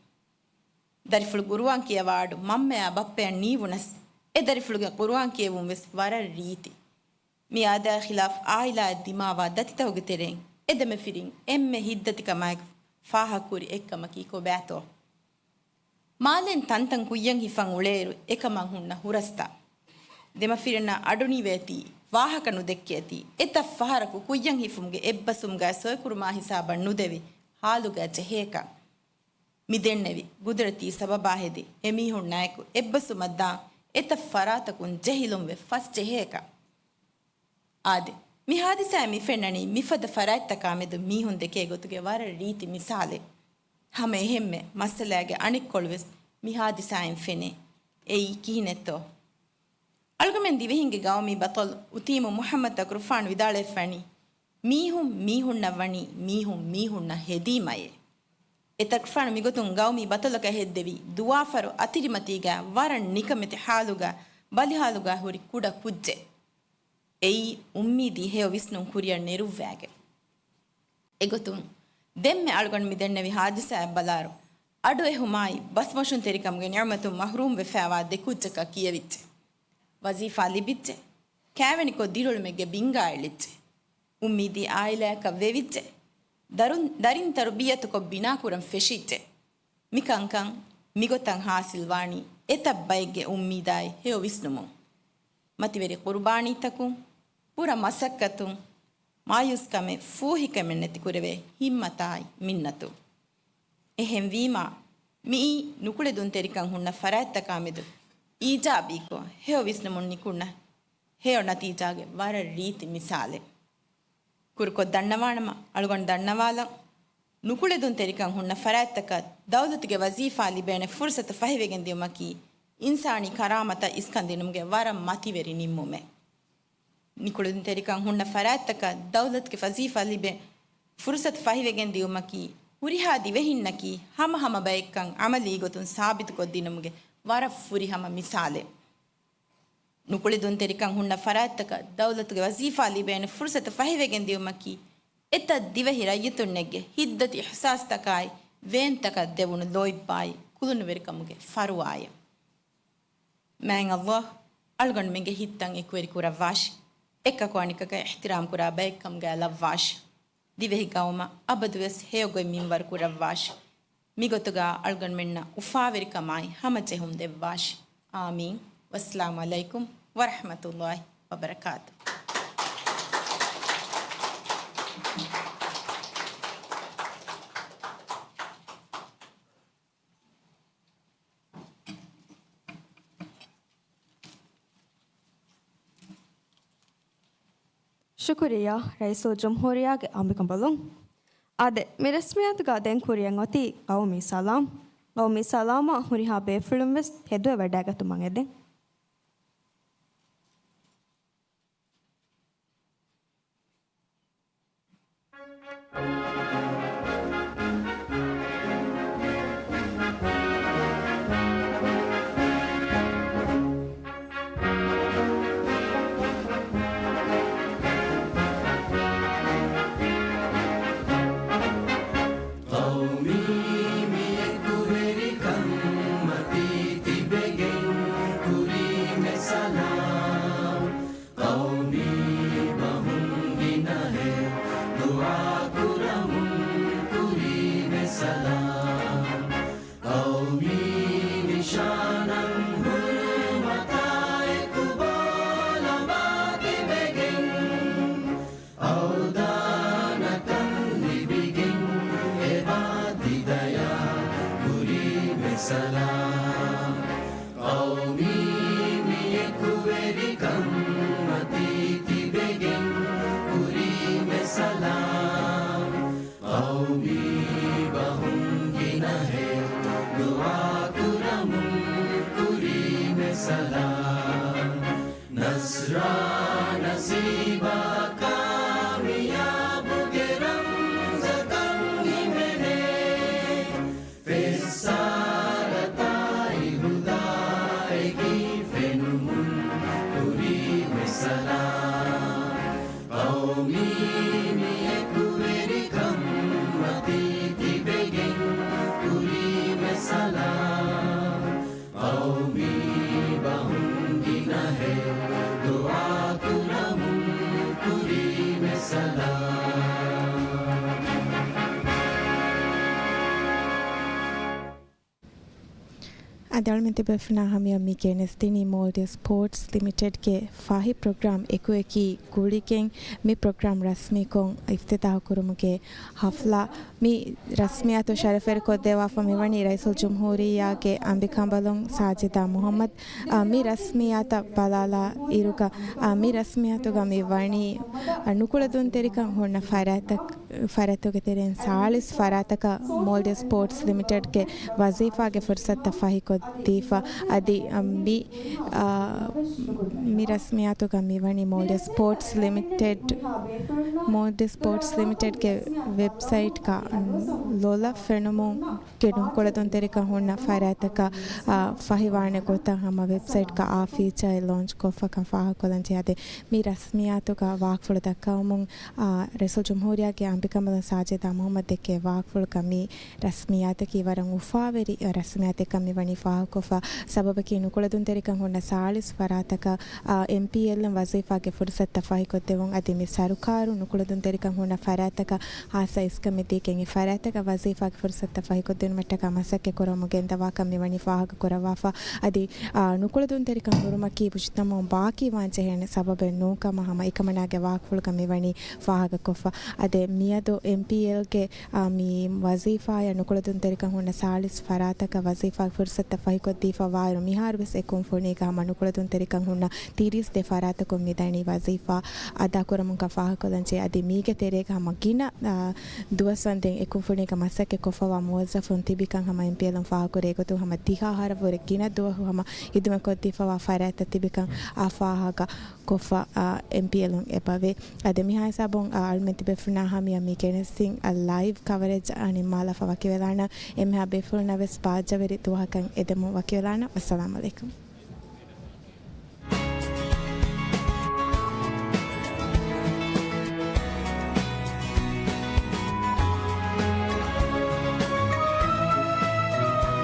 ދަރިފުޅު ޤުރުއާން ކިޔަވާ އަޑު މަންމަޔާ ބައްޕަޔަށް ނީވުނަސް، އެ ދަރިފުޅުގެ ޤުރުއާން ކިޔެވުން ވެސް ވަރަށް ރީތި. މި އާދަޔާ ޚިލާފް އާއިލާއަށް ދިމާވާ ދަތިތަކުގެ ތެރެއިން އެ ދެމަފިރިން އެންމެ ހިތްދަތިކަމާއެކު ފާހަގަކުރި އެއްކަމަކީ ކޮބާތޯ؟ މާލޭން ތަންތަން ކުއްޔަށް ހިފަން އުޅޭއިރު އެކަމަށް ހުންނަ ހުރަސްތައް. ދެމަފިރިންނަށް އަޑުނިވޭތީ، ވާހަކަ ނުދެއްކޭތީ، އެތައް ފަހަރަކު ކުއްޔަށް ހިފުމުގެ އެއްބަސްވުމުގައި ސޮއިކުރުމާ ހިސާބަށް ނުދެވި ހާލުގައި ޖެހޭކަން. މި ދެންނެވި ގުދުރަތީ ސަބަބާ ހެދި އެމީހުންނާއެކު އެއްބަސްވުމަށްދާން އެތައް ފަރާތަކުން ޖެހިލުންވެ ފަސް ޖެހޭކަން. އާދެ، މި ހާދިސާއިން މި ފެންނަނީ މިފަދަ ފަރާތްތަކާމެދު މީހުން ދެކޭ ގޮތުގެ ވަރަށް ރީތި މިސާލެއް. ހަމަ އެހެންމެ މައްސަލާގެ އަނެއްކޮޅުވެސް މި ހާދިސާއިން ފެނޭ. އެއީ ކިހިނެއްތޯ؟ އަޅުގަމެން ދިވެހިންގެ ގައުމީ ބަޠަލު އުތީމު މުޙައްމަދު ތަކުރުފާނު ވިދާޅުވެފަނީ، މީހުން މީހުންނަށް ވަނީ މީހުން މީހުންނަށް ހެދީމައޭ. އެ ތަކުރުފާނު މިގޮތުން ގައުމީ ބަޠަލަކަށް ހެއްދެވި ދުވާފަރު އަތިރިމަތީގަ ވަރަށް ނިކަމެތި ޙާލުގަ ބަލިޙާލުގަ ހުރި ކުޑަ ކުއްޖެއް. އެއީ އުއްމީދީ ހެޔޮ ވިސްނުން ކުރިއަށް ނެރުއްވައިގެން. އެގޮތުން، ދެންމެ އަޅުގަނޑު މި ދެންނެވި ހާދިސާއަށް ބަލާއިރު، އަޑުއެހުމާއި ބަސްމޮށުންތެރިކަމުގެ ނިޢުމަތުން މަޙްރޫމް ވެފައިވާ ދެ ކުއްޖަކަށް ކިޔެވިއްޖެ. ވަޒީފާ ލިބިއްޖެ. ކައިވެނިކޮށް ދިރިއުޅުމެއްގެ ބިންގާ އެޅިއްޖެ. އުއްމީދީ އާއިލާއަކަށް ވެވިއްޖެ. ދަރުން، ދަރިން ތަރުބިއްޔަތުކޮށް ބިނާކުރަން ފެށިއްޖެ. މިކަންކަން މިގޮތަށް ޙާޞިލްވާނީ އެތައް ބައެއްގެ އުއްމީދާއި ހެޔޮ ވިސްނުމުން. މަތިވެރި ޤުރުބާނީތަކުން، ބުރަ މަސައްކަތުން، މާޔޫސްކަމެއް، ފޫހިކަމެއް ނެތިކުރެވޭ ހިއްމަތާއި މިންނަތުން. އެހެންވީމާ، މިއީ ނުކުޅެދުންތެރިކަން ހުންނަ ފަރާތްތަކާމެދު އީޖާބީކޮށް، ހެޔޮ ވިސްނުމުން ނިކުންނަ ހެޔޮ ނަތީޖާގެ ވަރަށް ރީތި މިސާލެއް. ކުރުކޮށް ދަންނަވާނަމަ، އަޅުގަނޑު ދަންނަވާލަން، ނުކުޅެދުންތެރިކަން ހުންނަ ފަރާތްތަކަށް ދައުލަތުގެ ވަޒީފާ ލިބޭނެ ފުރުސަތު ފަހިވެގެން ދިއުމަކީ، އިންސާނީ ކަރާމަތަށް އިސްކަން ދިނުމުގެ ވަރަށް މަތިވެރި ނިންމުމެއް. ނުކުޅެދުންތެރިކަން ހުންނަ ފަރާތްތަކަށް ދައުލަތުގެ ވަޒީފާ ލިބޭ ފުރުސަތު ފަހިވެގެން ދިއުމަކީ، ހުރިހާ ދިވެހިންނަކީ ހަމަހަމަ ބައެއްކަން ޢަމަލީ ގޮތުން ސާބިތުކޮށްދިނުމުގެ ވަރަށް ފުރިހަމަ މިސާލެއް. ނުކުޅެދުންތެރިކަން ހުންނަ ފަރާތްތަކަށް ދައުލަތުގެ ވަޒީފާ ލިބޭނެ ފުރުސަތު ފަހިވެގެން ދިއުމަކީ، އެތައް ދިވެހި ރައްޔިތުންނެއްގެ ހިތްދަތި އިޙްސާސްތަކާއި، ވޭންތަކަށް ދެވުނު ލޯތްބާއި، ކުލުނުވެރިކަމުގެ ފަރުވާއެއް. މާތް ﷲ އަޅުގަނޑުމެންގެ ހިތްތައް އެކުވެރި ކުރައްވާށި. އެއްކަކު އަނެކަކަށް އިޙްތިރާމް ކުރާ ބައެއްކަމުގައި ލައްވާށި. ދިވެހި ގައުމަށް އަބަދުވެސް ހެޔޮގޮތް މިންވަރު ކުރައްވާށި. މިގޮތުގަ އަޅުގަނޑުމެންނަށް އުފާވެރިކަމާއި ހަމަޖެހުން ދެއްވާށި. އާމީން. ވައްސަލާމު ޢަލައިކުމް ވަރަޙްމަތުﷲ ވަބަރަކާތު. ޝުކުރިއްޔާ ރައީސުލްޖުމްހޫރިއްޔާގެ އަނބިކަނބަލުން. އާދެ، މި ރަސްމިއްޔާތުގަ ދެން ކުރިއަށް އޮތީ ޤައުމީ ސަލާމް. ޤައުމީ ސަލާމާ ހުރިހާ ބޭފުޅުން ވެސް ތެދުވެވަޑައިގަތުމަށް އެދެން. ޤައުމީ މި އެކުވެރިކަން މަތީ ތިބެގެން ކުރީމެ ސަލާމް. ޤައުމީ ބަހުން ގިނަހެއް ދުޢާ ކުރަމުން ކުރީމެ ސަލާމް. ޤައުމީ ނިޝާނަށް ހުރުމަތާއެކު ބޯލަމާ ތިބެގެން އަވްދާނަކަން ލިބިގެން އެބާ ތިދަޔާ ކުރީމެ ސަލާމް. ޤައުމީ މި އެކުވެރިކަން މަތީ ތިބެގެން ކުރީމެ ސަލާމް. މި އެކުވެރިކަން މަތީ ތިބެގެން ކުރީމެ ސަލާމް. ޤައުމީ ބަހުން ގިނަހެއް ދުޢާ ކުރަމުން ކުރީމެ ސަލާމް. އަދި އަޅުމެން ތިބޭފުޅުންނާ ހަމަޔަށް މި ގެނެސްދިނީ މޯލްޑިވްސް ސްޕޯޓްސް ލިމިޓެޑްގެ ފަހި ޕްރޮގްރާމް އެކުއެކީ ގުޅިގެން މި ޕްރޮގްރާމް ރަސްމީކޮށް އިފްތިތާޙު ކުރުމުގެ ޙަފްލާ. މި ރަސްމިއްޔާތު ޝަރަފުވެރިކޮށްދެއްވާފަ މިވަނީ ރައީސުލްޖުމްހޫރިއްޔާގެ އަނބިކަނބަލުން ސާޖިދާ މުޙައްމަދު. އާ، މި ރަސްމިއްޔާތަށް ބަލާލާ އިރުގަ، އާ، މި ރަސްމިއްޔާތުގަ މި ވަނީ، އާ، ނުކުޅެދުންތެރިކަން ހުންނަ ފަރާތަކަށް ފަރާތުގެ ތެރެއިން ސާޅީސް ފަރާތަކަށް މޯލްޑިވްސް ސްޕޯޓްސް ލިމިޓެޑްގެ ވަޒީފާގެ ފުރުސަތުތައް ފަހިކޮށްދީފަ. އަދި، އަ، މި، އަ، މި ރަސްމިއްޔާތުގަ މިވަނީ މޯލްޑިވްސް ސްޕޯޓްސް ލިމިޓެޑް، މޯލްޑިވްސް ސްޕޯޓްސް ލިމިޓެޑްގެ ވެބްސައިޓްގަ ލޮލަށް ފެނުމުން ގެ ނުކުޅެދުންތެރިކަން ހުންނަ ފަރާތަކަށް، އާ، ފަހިވާނެ ގޮތަށް ހަމަ ވެބްސައިޓްގަ އާ ފީޗާއެއް ލޯންޗް ކޮށްފަކަން ފާހަގަކޮށްލަން ޖެހޭ. އަދި މި ރަސްމިއްޔާތުގަ ވާހަކަފުޅު ދައްކަވަމުން، އާ، ރައީސުލްޖުމްހޫރިއްޔާގެ އަނބިކަނބަލުން ސާޖިދާ މުޙައްމަދު ދެއްކޭ ވާހަކަފުޅުގަ މި ރަސްމިއްޔާތަކީ ވަރަށް އުފާވެރި ރަސްމިއްޔާތެއްކަން މިވަނީ ފާހަގަކޮށްފަ. ސަބަބަކީ ނުކުޅެދުންތެރިކަން ހުންނަ ސާޅީސް ފަރާތަކަށް، އާ، އެމްޕީއެލްއިން ވަޒީފާގެ ފުރުސަތުތައް ފަހިކޮށްދެއްވުން. އަދި މި ސަރުކާރު ނުކުޅެދުންތެރިކަން ހުންނަ ފަރާތަކަށް ހާއްސަ އިސްކަމެއް ދީގެން އެ ފަރާތަކަށް ވަޒީފާގެ ފުރުސަތުތައް ފަހިކޮށްދިނުމަށްޓަކާ މަސައްކަތް ކުރަމުން ގެންދަވާކަން މިވަނީ ފާހަގަކުރައްވާފަ. އަދި، އާ، ނުކުޅެދުންތެރިކަން ހުރުމަކީ މުޖުތަމަޢުން ބާކީވާން ޖެހޭނެ ސަބަބެއް ނޫންކަމަށް ހަމަ އެކަމަނާގެ ވާހަކަފުޅުގަ މިވަނީ ފާހަގަކޮށްފަ. އަދި މިއަދު އެމްޕީއެލްގެ، އާ، މި ވަޒީފާއަށް ނުކުޅެދުންތެރިކަން ހުންނަ ސާޅީސް ފަރާތަކަށް ވަޒީފާގެ ފުރުސަތުތައް ފަހިކޮށްދީފަ ވާއިރު، މިހާރުވެސް އެ ކުންފުނީގަ ހަމަ ނުކުޅެދުންތެރިކަން ހުންނަ ތިރީސް ދެ ފަރާތަކުން މިދަނީ ވަޒީފާ އަދާކުރަމުންކަން ފާހަގަކޮށްލަންޖެހޭ. އަދި މީގެ ތެރޭގަ ހަމަ ގިނަ، އާ، ދުވަސްވަންދެން އެ ކުންފުނީގަ މަސައްކަތް ކޮށްފަވާ މުވައްޒަފުން ތިބިކަން ހަމަ އެމްޕީއެލްއިން ފާހަގަކުރޭ. އެގޮތުން ހަމަ ދިހަ އަހަރަށްވުރެ ގިނަ ދުވަހު ހަމަ ހިދުމަތްކޮށްދީފަވާ ފަރާތްތައް ތިބިކަން އާ ފާހަގަ ކޮށްފަ، އާ، އެމްޕީއެލްއުން އެބަވޭ. އަދި މިހާ ހިސާބުން، އާ، އަޅުމެން ތިބޭފުޅުންނާ ހަމަޔަށް މި ގެނެސްދިން، އާ، ލައިވް ކަވަރޭޖް އަނިމާލާފަ ވަކިވެލާނަން. އެންމެހާ ބޭފުޅުންނަށް ވެސް ބާއްޖަވެރި ދުވަހަކަށް އެދެމުން ވަކިވެލާނަން. އައްސަލާމު ޢަލައިކުމް.